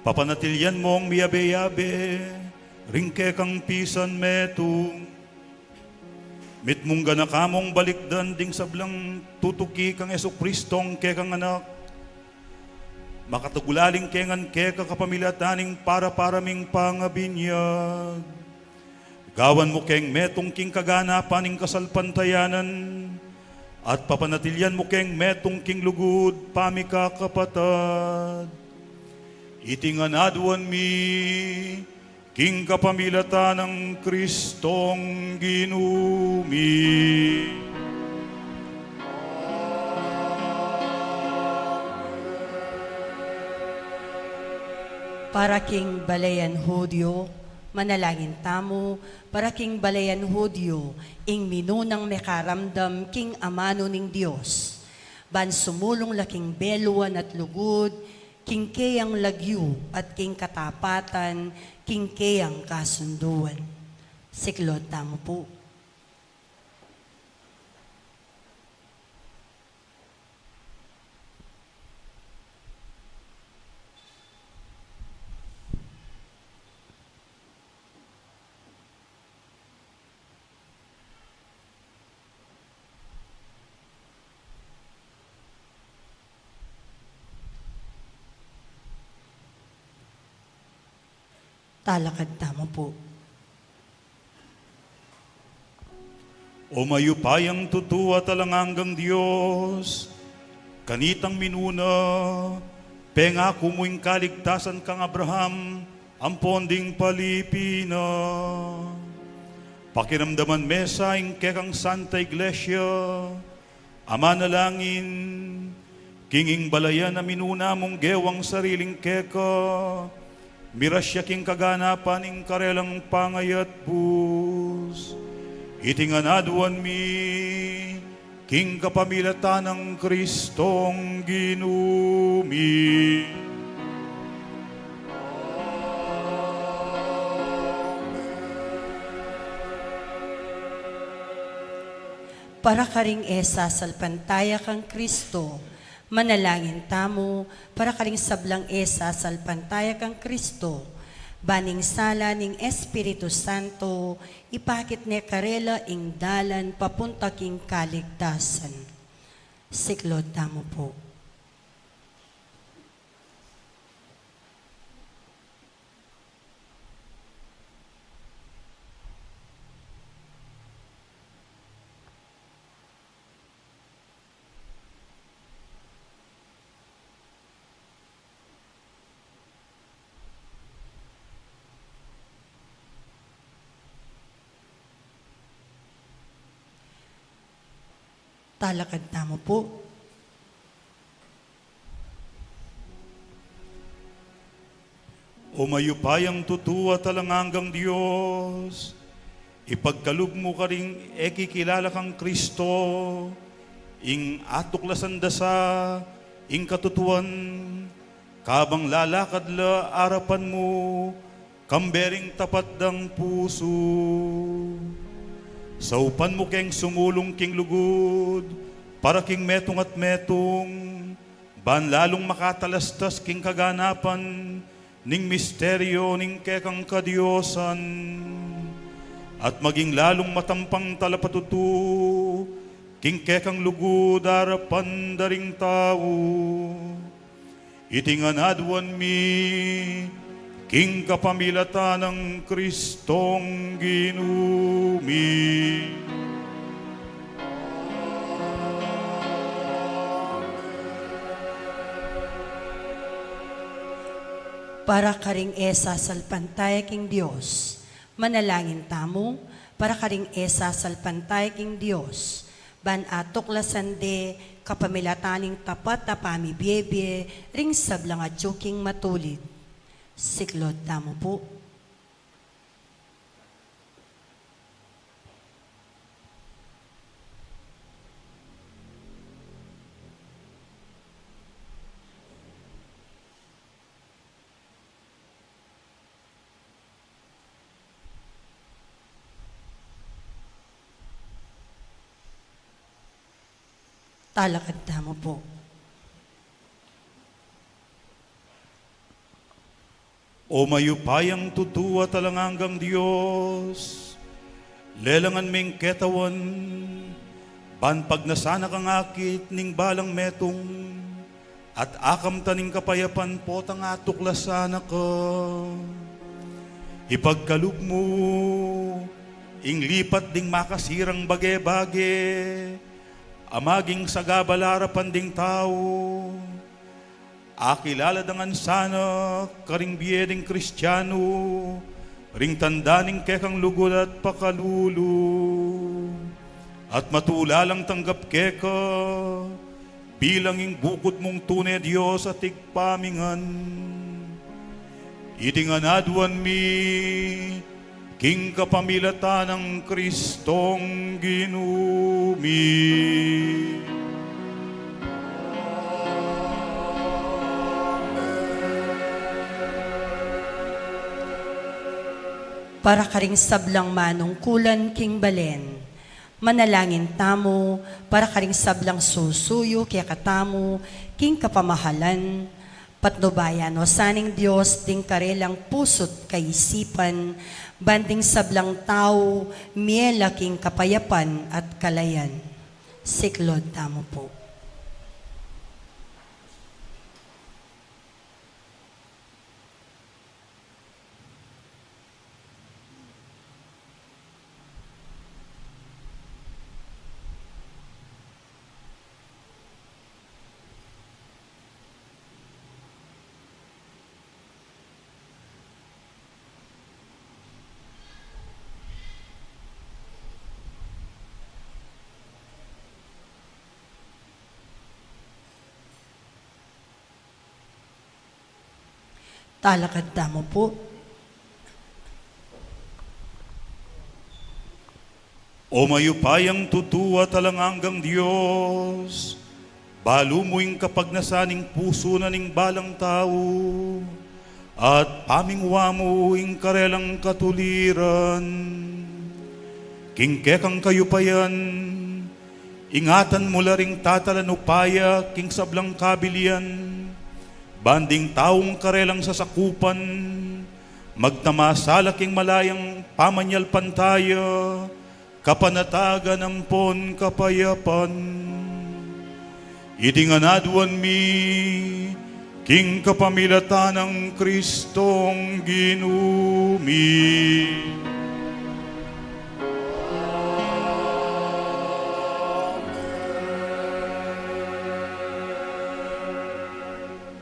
papanatilian mong miyabe-yabe ring kekang pisan metung. Mitmung ganaka mong balikdan ding sablang tutuki kang Jesucristong kekang Anak. makatagulaling ke ngan keka kapamilatan ning para-para ming pangabinyag. Gawan mu keng metung king kaganapan ning kasalpantayanan, at papanatilian mu keng metung king lugud pamikakapatad. Iti ngan aduan mi, king kapamilatan nang Kristong Ginu mi. Para king balayan Judio, manalangin tamu, para king balayan Judio, ing minunang mekaramdam king amanu ning Dios. Ban sumulung la king beluan at lugud, king keyang lagyu at king katapatan, king keyang kasunduan. Siklaud tamu pu. Talakad tamu pu. O mayupayang tutu at alang anggang Dios, kanitang minuna, pengaku mu ing kaligtasan kang Abraham ampon ding palipi na. Pakiramdaman me sa ing kekang Santa Iglesia a manalangin, king ing balayan a minuna mung gewang sariling keka, miras ya king kaganapan ning karelang pangayatbus. Iti ngan aduan mi, king kapamilatan nang Kristong Ginu mi. Para karing e sasalpantaya kang Kristo, manalangin tamu, para karing sablang e sasalpantaya kang Kristo, ban ing sala ning Espiritu Santo, ipakit ne karela ing dalan papunta king kaligtasan. Siklaud tamu pu. Talakad tamu pu. O mayupayang tutu at alang anggang Dios, ipagkalub mu karing e kikilala kang Kristo, ing atuklasan da sa ing katutuan, kabang lalakad la arapan mu, kambe ring tapat dang pusu. Saupan mu keng sumulung king lugud, para king metung at metung, ban lalung makatalastas king kaganapan ning misteryo ning kekang kadiosan, at maging lalung matampang talapatutu king kekang lugud arapan da ring tau. Iti ngan aduan mi, king kapamilatan nang Kristong Ginu mi. Para karing e sasalpantaya king Dios, manalangin tamu, para karing e sasalpantaya king Dios, ban atuklasan de kapamilatan ning tapat a pamibiebie ring sablang atyu king matulid. Siklaud tamu pu. Talakad tamu pu. O mayupayang tutu at alang anggang Dios, lelangan ming ketawan, ban pagnasan na kang akit ning balang metung, at akamtan ing kapayapan potang atuklasan na ka. Ipagkalub mu ing lipat ding makasirang bage-bage a maging sagabal arapan ding tau. Akilala da ngan sana karing bie ding Kristianu ring tanda ning kekang lugud at pakalulu, at matula lang tanggap keka bilang ing bukud mung tune Dios at Ibpa mi ngan. Iti ngan aduan mi king kapamilatan nang Kristong Ginu mi. Para karing sablang manungkulan king balen. Manalangin tamu para karing sablang susuyu kekatamu king kapamahalan, patnubayan no sa ning Dios ding karelang pusu't kaisipan, ban ding sablang tau miela king kapayapan at kalayan. Siklaud tamu pu. Talakad tamu pu. O mayupayang tutu at alang anggang Dios, balu mu ing kapagnasan ning pusu na ning balang tau, at pamingwa mu ing karelang katuliran. King kekang kayupayan, ingatan mu la ring tatalan upaya king sablang kabilian, ban ding taung karelang sasakupan, magtamasa la king malayang pamanyalpantaya, kapanatagan ampon kapayapan. Iti ngan aduan mi king kapamilatan nang Kristong Ginu mi.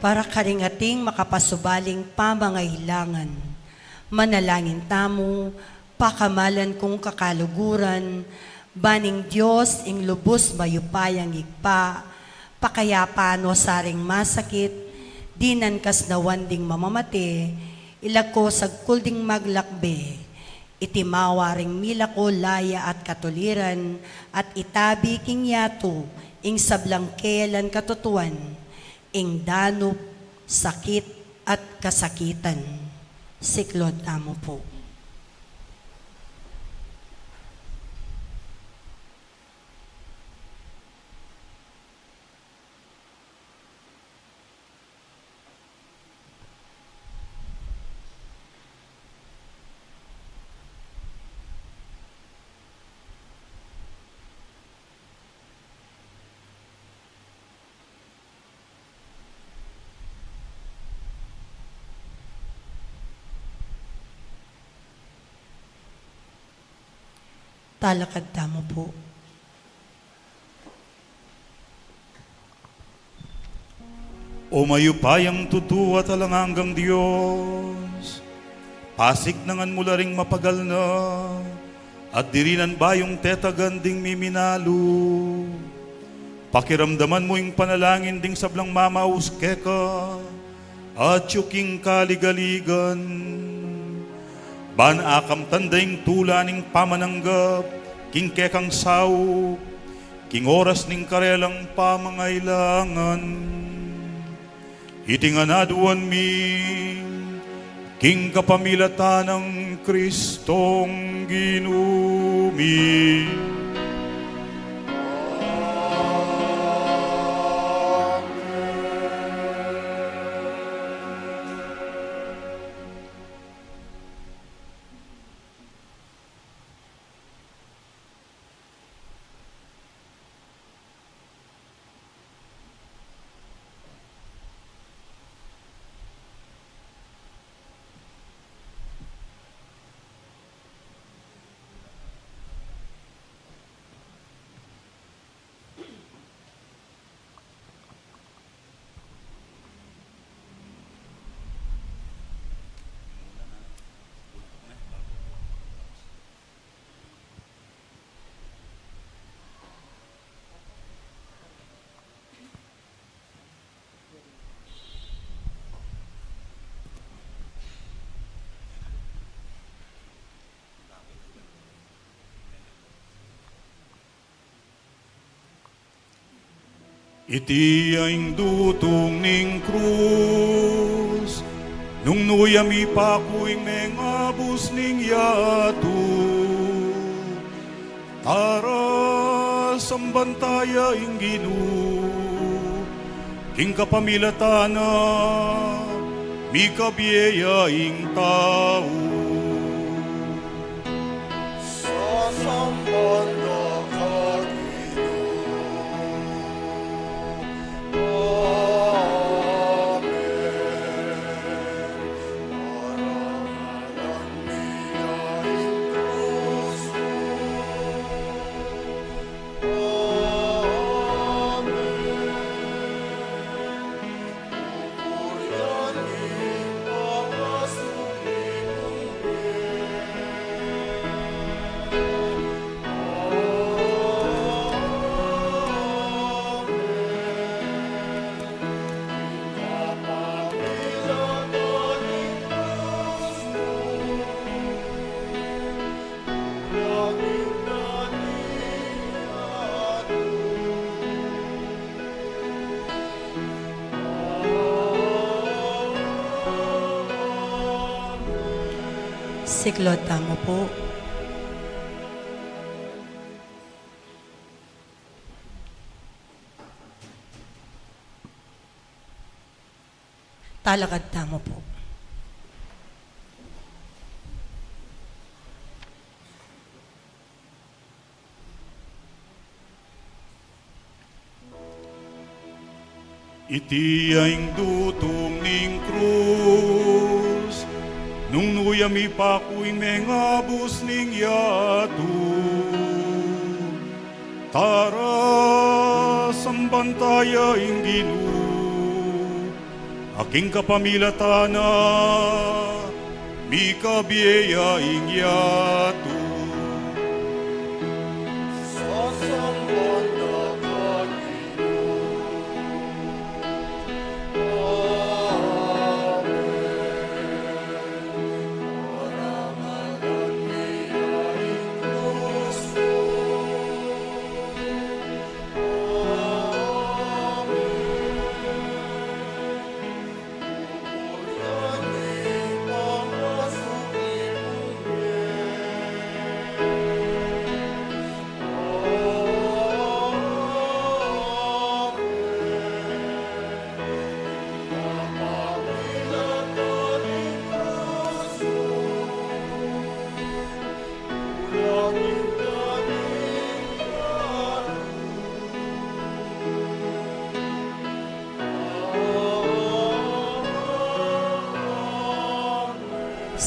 Para karing ating makapasubaling pamangailangan, manalangin tamu, pakamalan kung kakaluguran, ban ning Dios ing lubus mayupayang Ibpa, pakayapa no sa ring masakit, dinan kasnawan ding mamamate, ilako sagkul ding maglakbe, itimawa ring milako laya at katuliran, at itabi king yatu ing sablang kelan katutuan, ing danup, sakit, at kasakitan. Siklaud tamu pu. Talakad tamu pu. O mayupayang tutu at alang anggang Dios, pasiknangan mu la ring mapagal na, at dirinan bayung tetagan ding miminalu. Pakiramdaman mu ing panalangin ding sablang mamaus keka, atyu king kaligaligan. Ban akamtan da ing tula ning pamananggap king kekang saup, king oras ning karelang pamangailangan. Iti ngan aduan mi king kapamilatan nang Kristong Ginu mi. Iti ya ing dutung ning krus, nung nu ya mipaku ing mengabus ning yatu. Tara, samban taya ing Ginu, king kapamilatan na mikabie ya ing tau. Sasamban da ka, Ginu. Amen. Parangalan mi ya ing krus mu. Amen. Siklaud tamu pu. Talakad tamu pu. Iti ya ing dutung ning krus, nung nu ya mipaku ing mengabus ning yatu. Tara, samban taya ing Ginu, a king kapamilatan na mikabie ya ing yatu. Sasamban da ka, Ginu. Amen. Parangalan mi ya ing krus mu.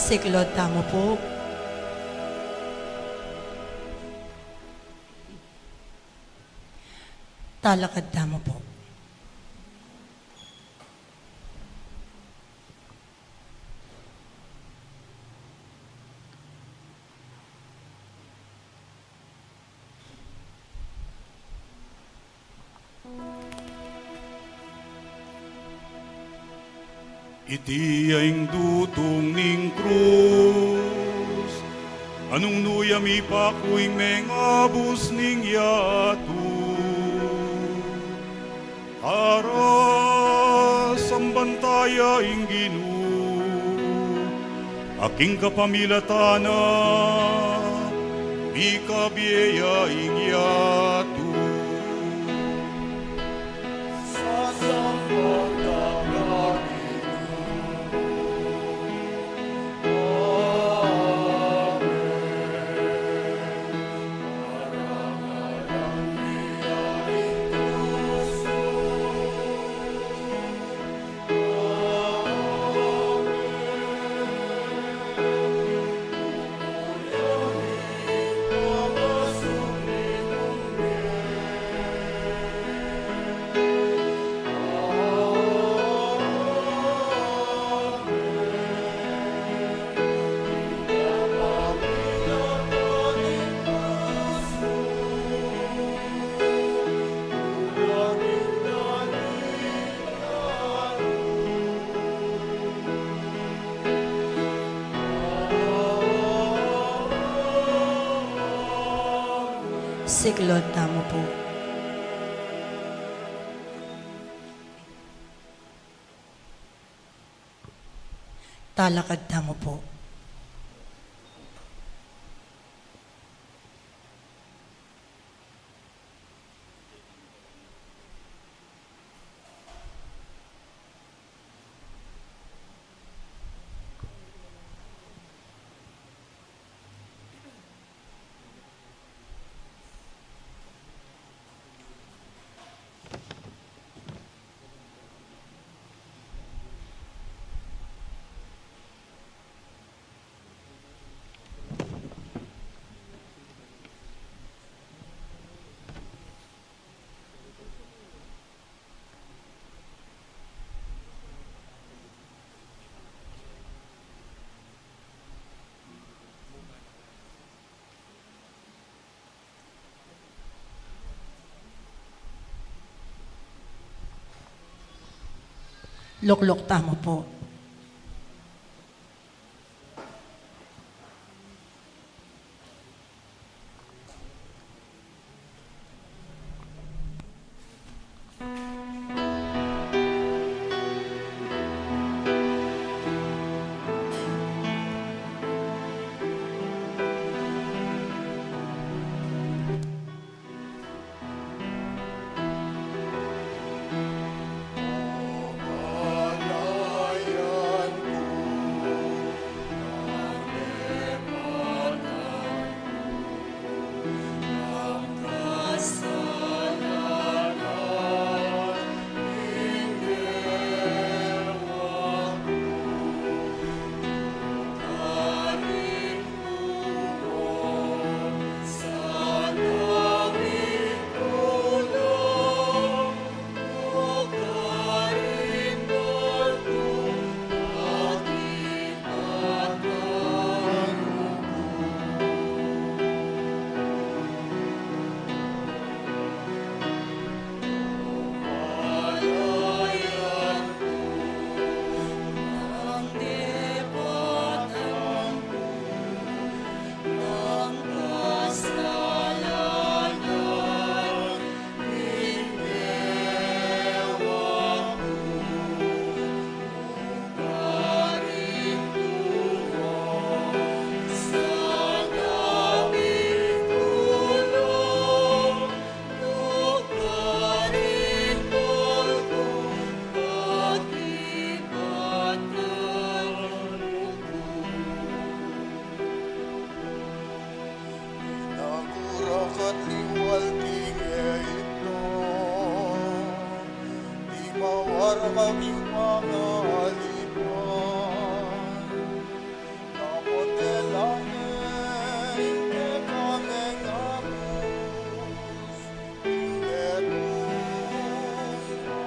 Siklaud tamu pu. Talakad tamu pu. Iti ya ing dutung ning krus, a nung nu ya mipaku ing mengabus ning yatu. Tara, samban taya ing Ginu, a king kapamilatan na mikabie ya ing yatu. Sasamban da ka, Ginu. Siklaud tamu pu. Talakad tamu pu. Lukluk tamu pu. Inagurak at liwal king e ito, di mawara kaming pangalipan. Dapot e la me ing kekami ngan abus, ing metung na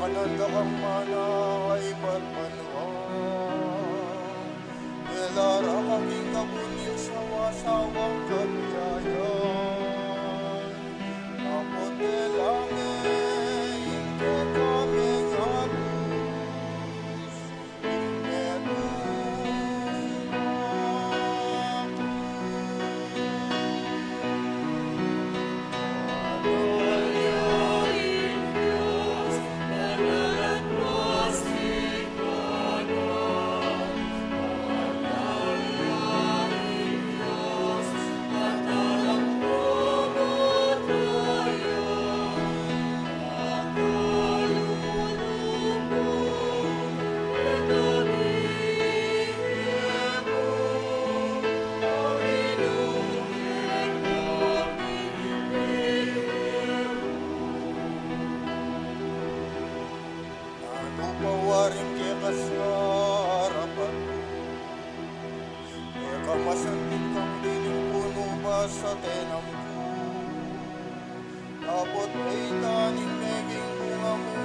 Nanda kang mana ibat banua, e la ra ka king kabunil sa wasawang kabiayan. Dapot e la me ing kekame nga lus, ing metung na krus. Nanu pa waring kekasarapan ku? E ka masanting kang diling punu ba sa tenang ku? Dapot e ita ning meging bunga mu,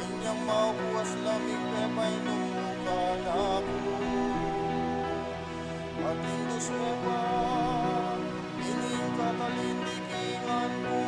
inyang makuas la ming pepainum mu kanaku. At indus me pa ining katalindikingan ku.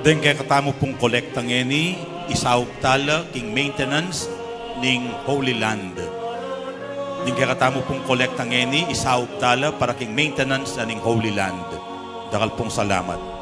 Ding kekatamu pung kolekta ngeni, isaup tala king maintenance ning Holy Land. Ding kekatamu pung kolekta ngeni, isaup tala para king maintenance na ning Holy Land. Dakal pung salamat.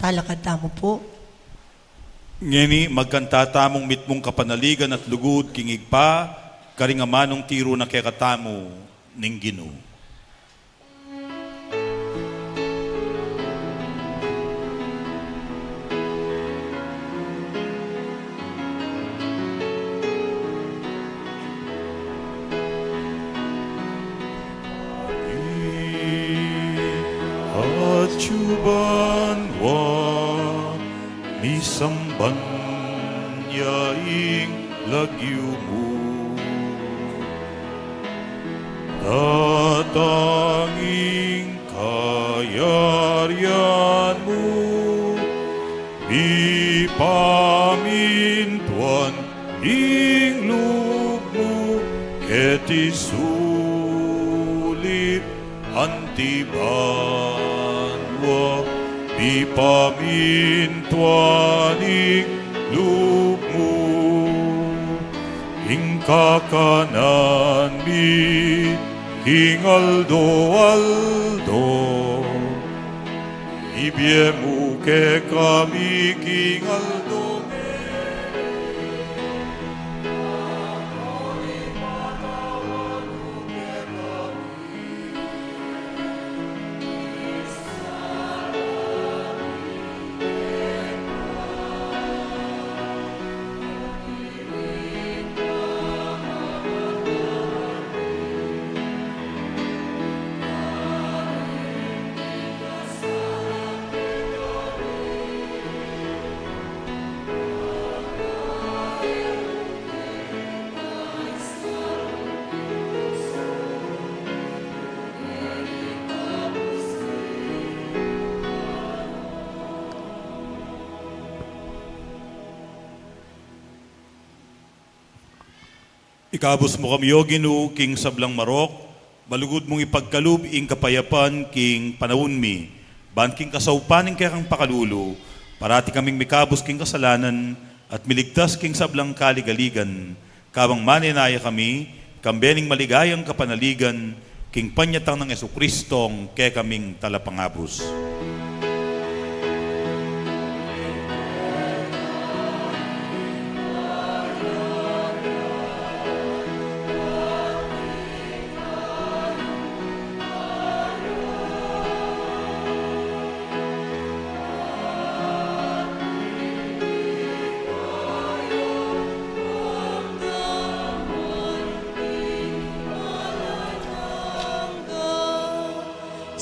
Talakad tamu pu. Ngeni, magkanta tamung mitmung kapanaligan at lugud king Ibpa, karing amanung tiru na kekatamu ning Ginu. Atyu banua, misamban ya ing lagyu mu. Datang ing kayarian mu, mipamintuan ing lub mu, keti sulip anti banua, mipamintuan ing lub mu. Ing kakanan mi king aldo-aldo, ibie mu kekami king aldo. Ikabus mu kami, O Ginu, king sablang marok, malugud mung ipagkalub ing kapayapan king panaun mi, ban king kasaupan ning kekang pakalulu, parati kaming mikabus king kasalanan at miligtas king sablang kaligaligan, kabang manenaya kami, kambe ning maligayang kapanaligan, king panyatang nang Jesucristong kekaming Talapangabus.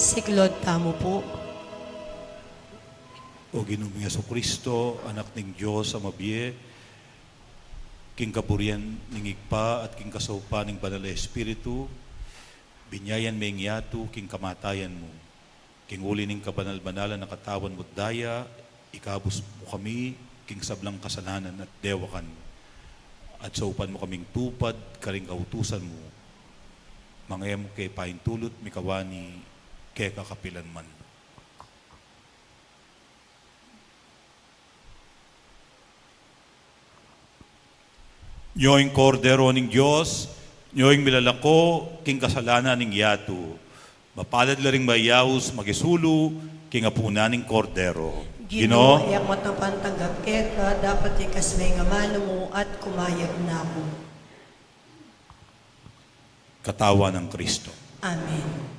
Siklaud tamu pu. O Ginu ming Jesucristo, Anak ning Dios a mabie, king kaburian ning Ibpa at king kasaupan ning Banal a Espiritu, binyayan me ing yatu king kamatayan mu. King uli ning kabanal-banalan a katawan mu at daya, ikabus mu kami king sablang kasalanan at dewakan, at saupan mu kaming tupad karing kautusan mu, mangemu ke paintulut mikawani keka kapilan man. Nyo ing Kordero ning Dios, nyo ing milalako king kasalanan ning yatu. Mapalad la ring mayaus makisulu king apunan ning Kordero. Ginu, Ginu, e ku matampang tanggap keka, dapot ikas me ing amanu mu at kumayap na ku. Katawan nang Kristo. Amen.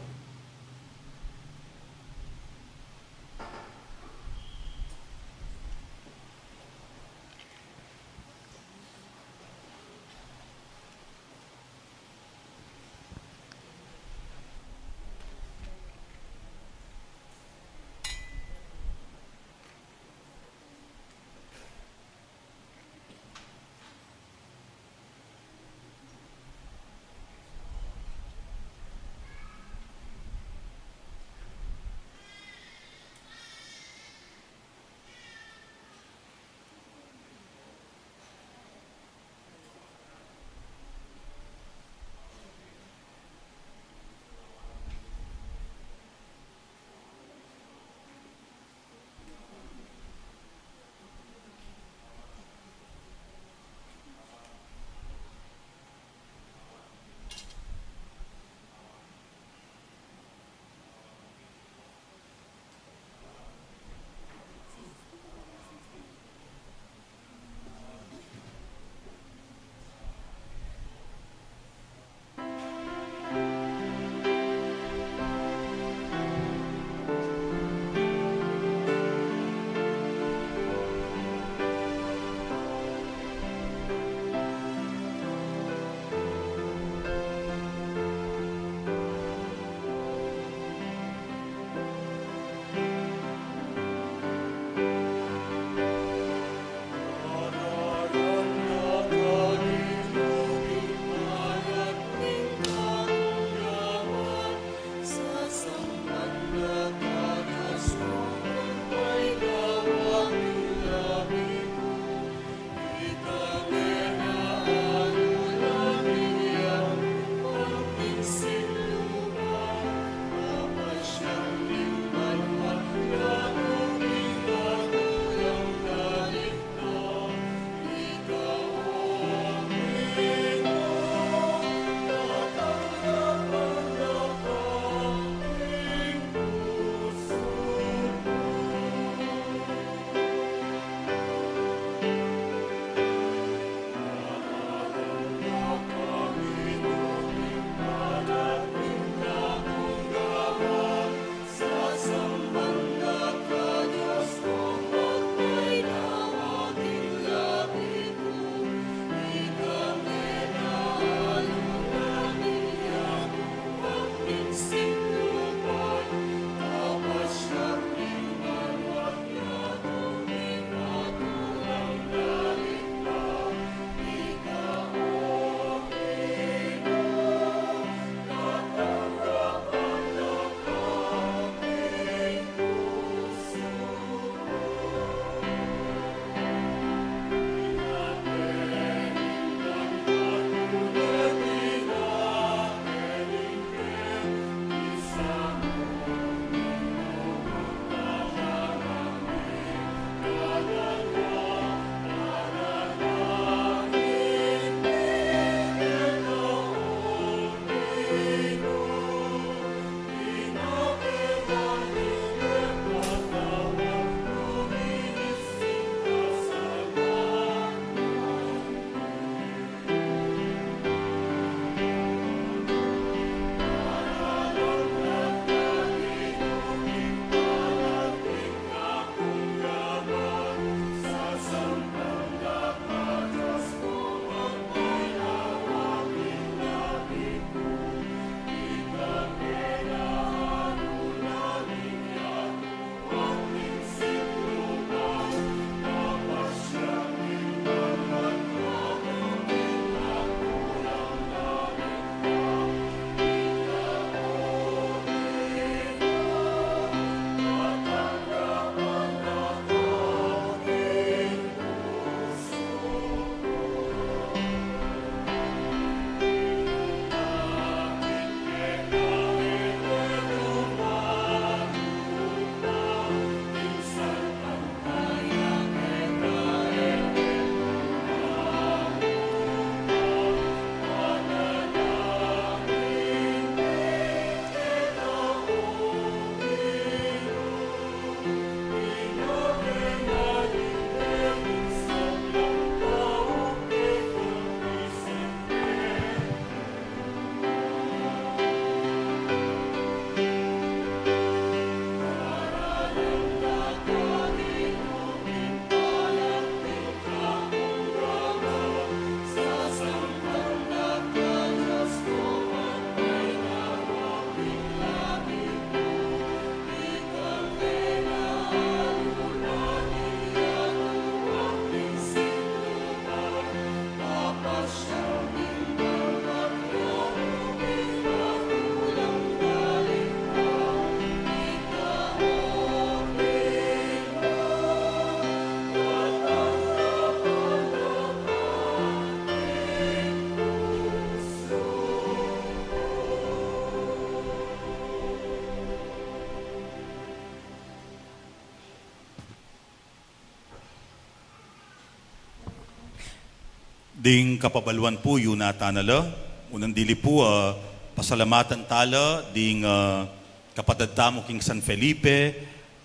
Ding kapabaluan pu, yu na tana la. Unang dili pu, ah, pasalamatan tala ding, ah, kapatad tamu king San Felipe,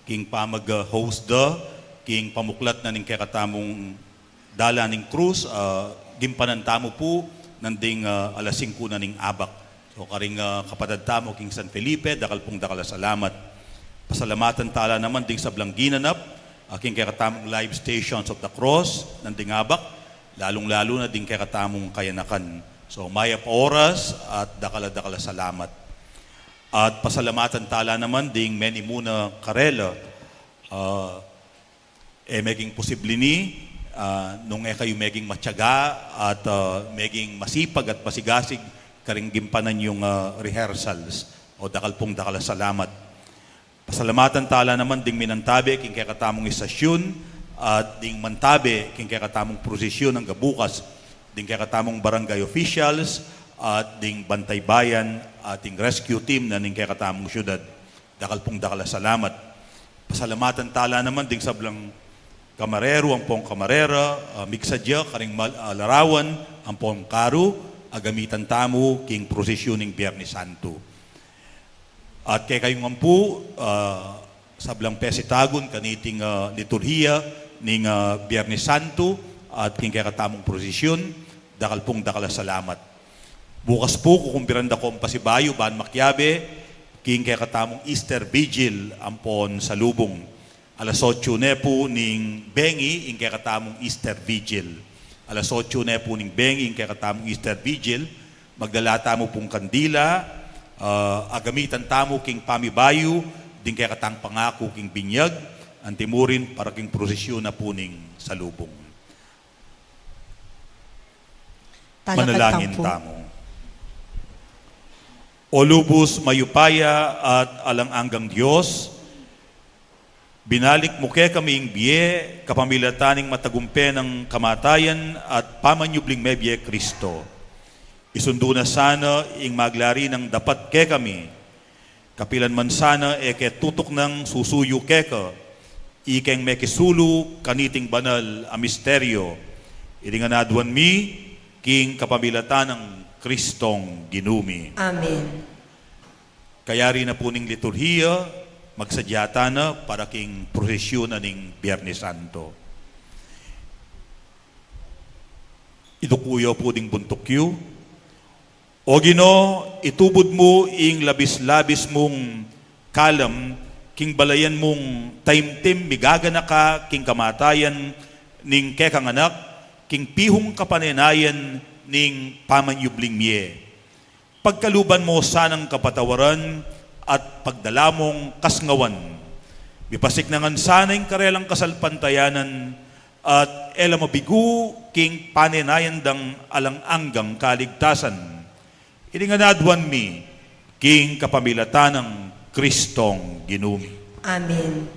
king pamag-host da king pamuklat na ning kekatamung Dala ning Krus, ah, gimpanan tamu pu nanding, ah, alas singku na ning abak. So, karing, ah, kapatad tamu king San Felipe, dakal pung dakal a salamat. Pasalamatan tala naman ding sablang ginanap, ah, king kekatamung Live Stations of the Cross nanding abak, lalung-lalu na ding kekatamung kayanakan. So, mayap a oras at dakal a dakal a salamat. At pasalamatan tala naman ding menimuna karela, ah, e meging posible ini, ah, nung e kayu meging matiaga at, ah, meging masipag at masigasig karing gimpanan yung, ah, rehearsals. O, dakal pung dakal a salamat. Pasalamatan tala naman ding minantabe king kekatamung istasyun at ding mantabe king kekatamung prosesyon angga bukas, ding kekatamung barangay officials at ding bantay bayan at ding rescue team na ning kekatamung syudad. Dakal pung dakal a salamat. Pasalamatan tala naman ding sablang kamarero ampong kamarera, ah, migsadya karing mal-, ah, larawan ampong karu a gamitan tamu king prosesyon ning Biernes Santo. At kekayu ngan pu, ah, sablang pesitagun kaniting, ah, liturhiya ning, ah, Biernes Santo at king kekatamung prosesyon, dakal pung dakal a salamat. Bukas pu, kukumbiran da kong pasibayu ban makiabe king kekatamung Easter Vigil ampon salubung. Alas otsu ne pu ning bengi ing kekatamung Easter Vigil. Alas otsu ne pu ning bengi ing kekatamung Easter Vigil. Magdala tamu pung kandila, ah, a gamitan tamu king pamibayu ding kekatang pangaku king binyag, antimurin para king prosesyon na pu ning salubung. Talakad Manalangin tamu. O lubus mayupaya at alang anggang Dios, binalik mu kekami ing bie kapamilatan ning matagumpe nang kamatayan at pamanyubling mebie Kristo. Isundu na sana ing maglari nang dapat kekami, kapilan man sana e ke tutuknang susuyu keka, ikeng mekisulu kaniting banal a misteryo. Iti ngan aduan mi king kapamilatan nang Kristong Ginu mi. Amen. Kayari na pu ning liturhiya, magsadya tana para king prosesyon na ning Biernes Santo. Iduku yu pu ding buntuk yu. O Ginu, itubud mu ing labis-labis mung kalam king balayan mung taimtim migaganaka king kamatayan ning kekang Anak, king pihung kapanenayan ning pamanyubling mie. Pagkaluban mu sanang kapatawaran at pagdala mung kasngawan. Mipasik na ngan sana ing karelang kasalpantayanan at e la mabigu king panenayan dang alang anggang kaligtasan. Iti ngan aduan mi king kapamilatan nang Kristong Ginu mi. Amen.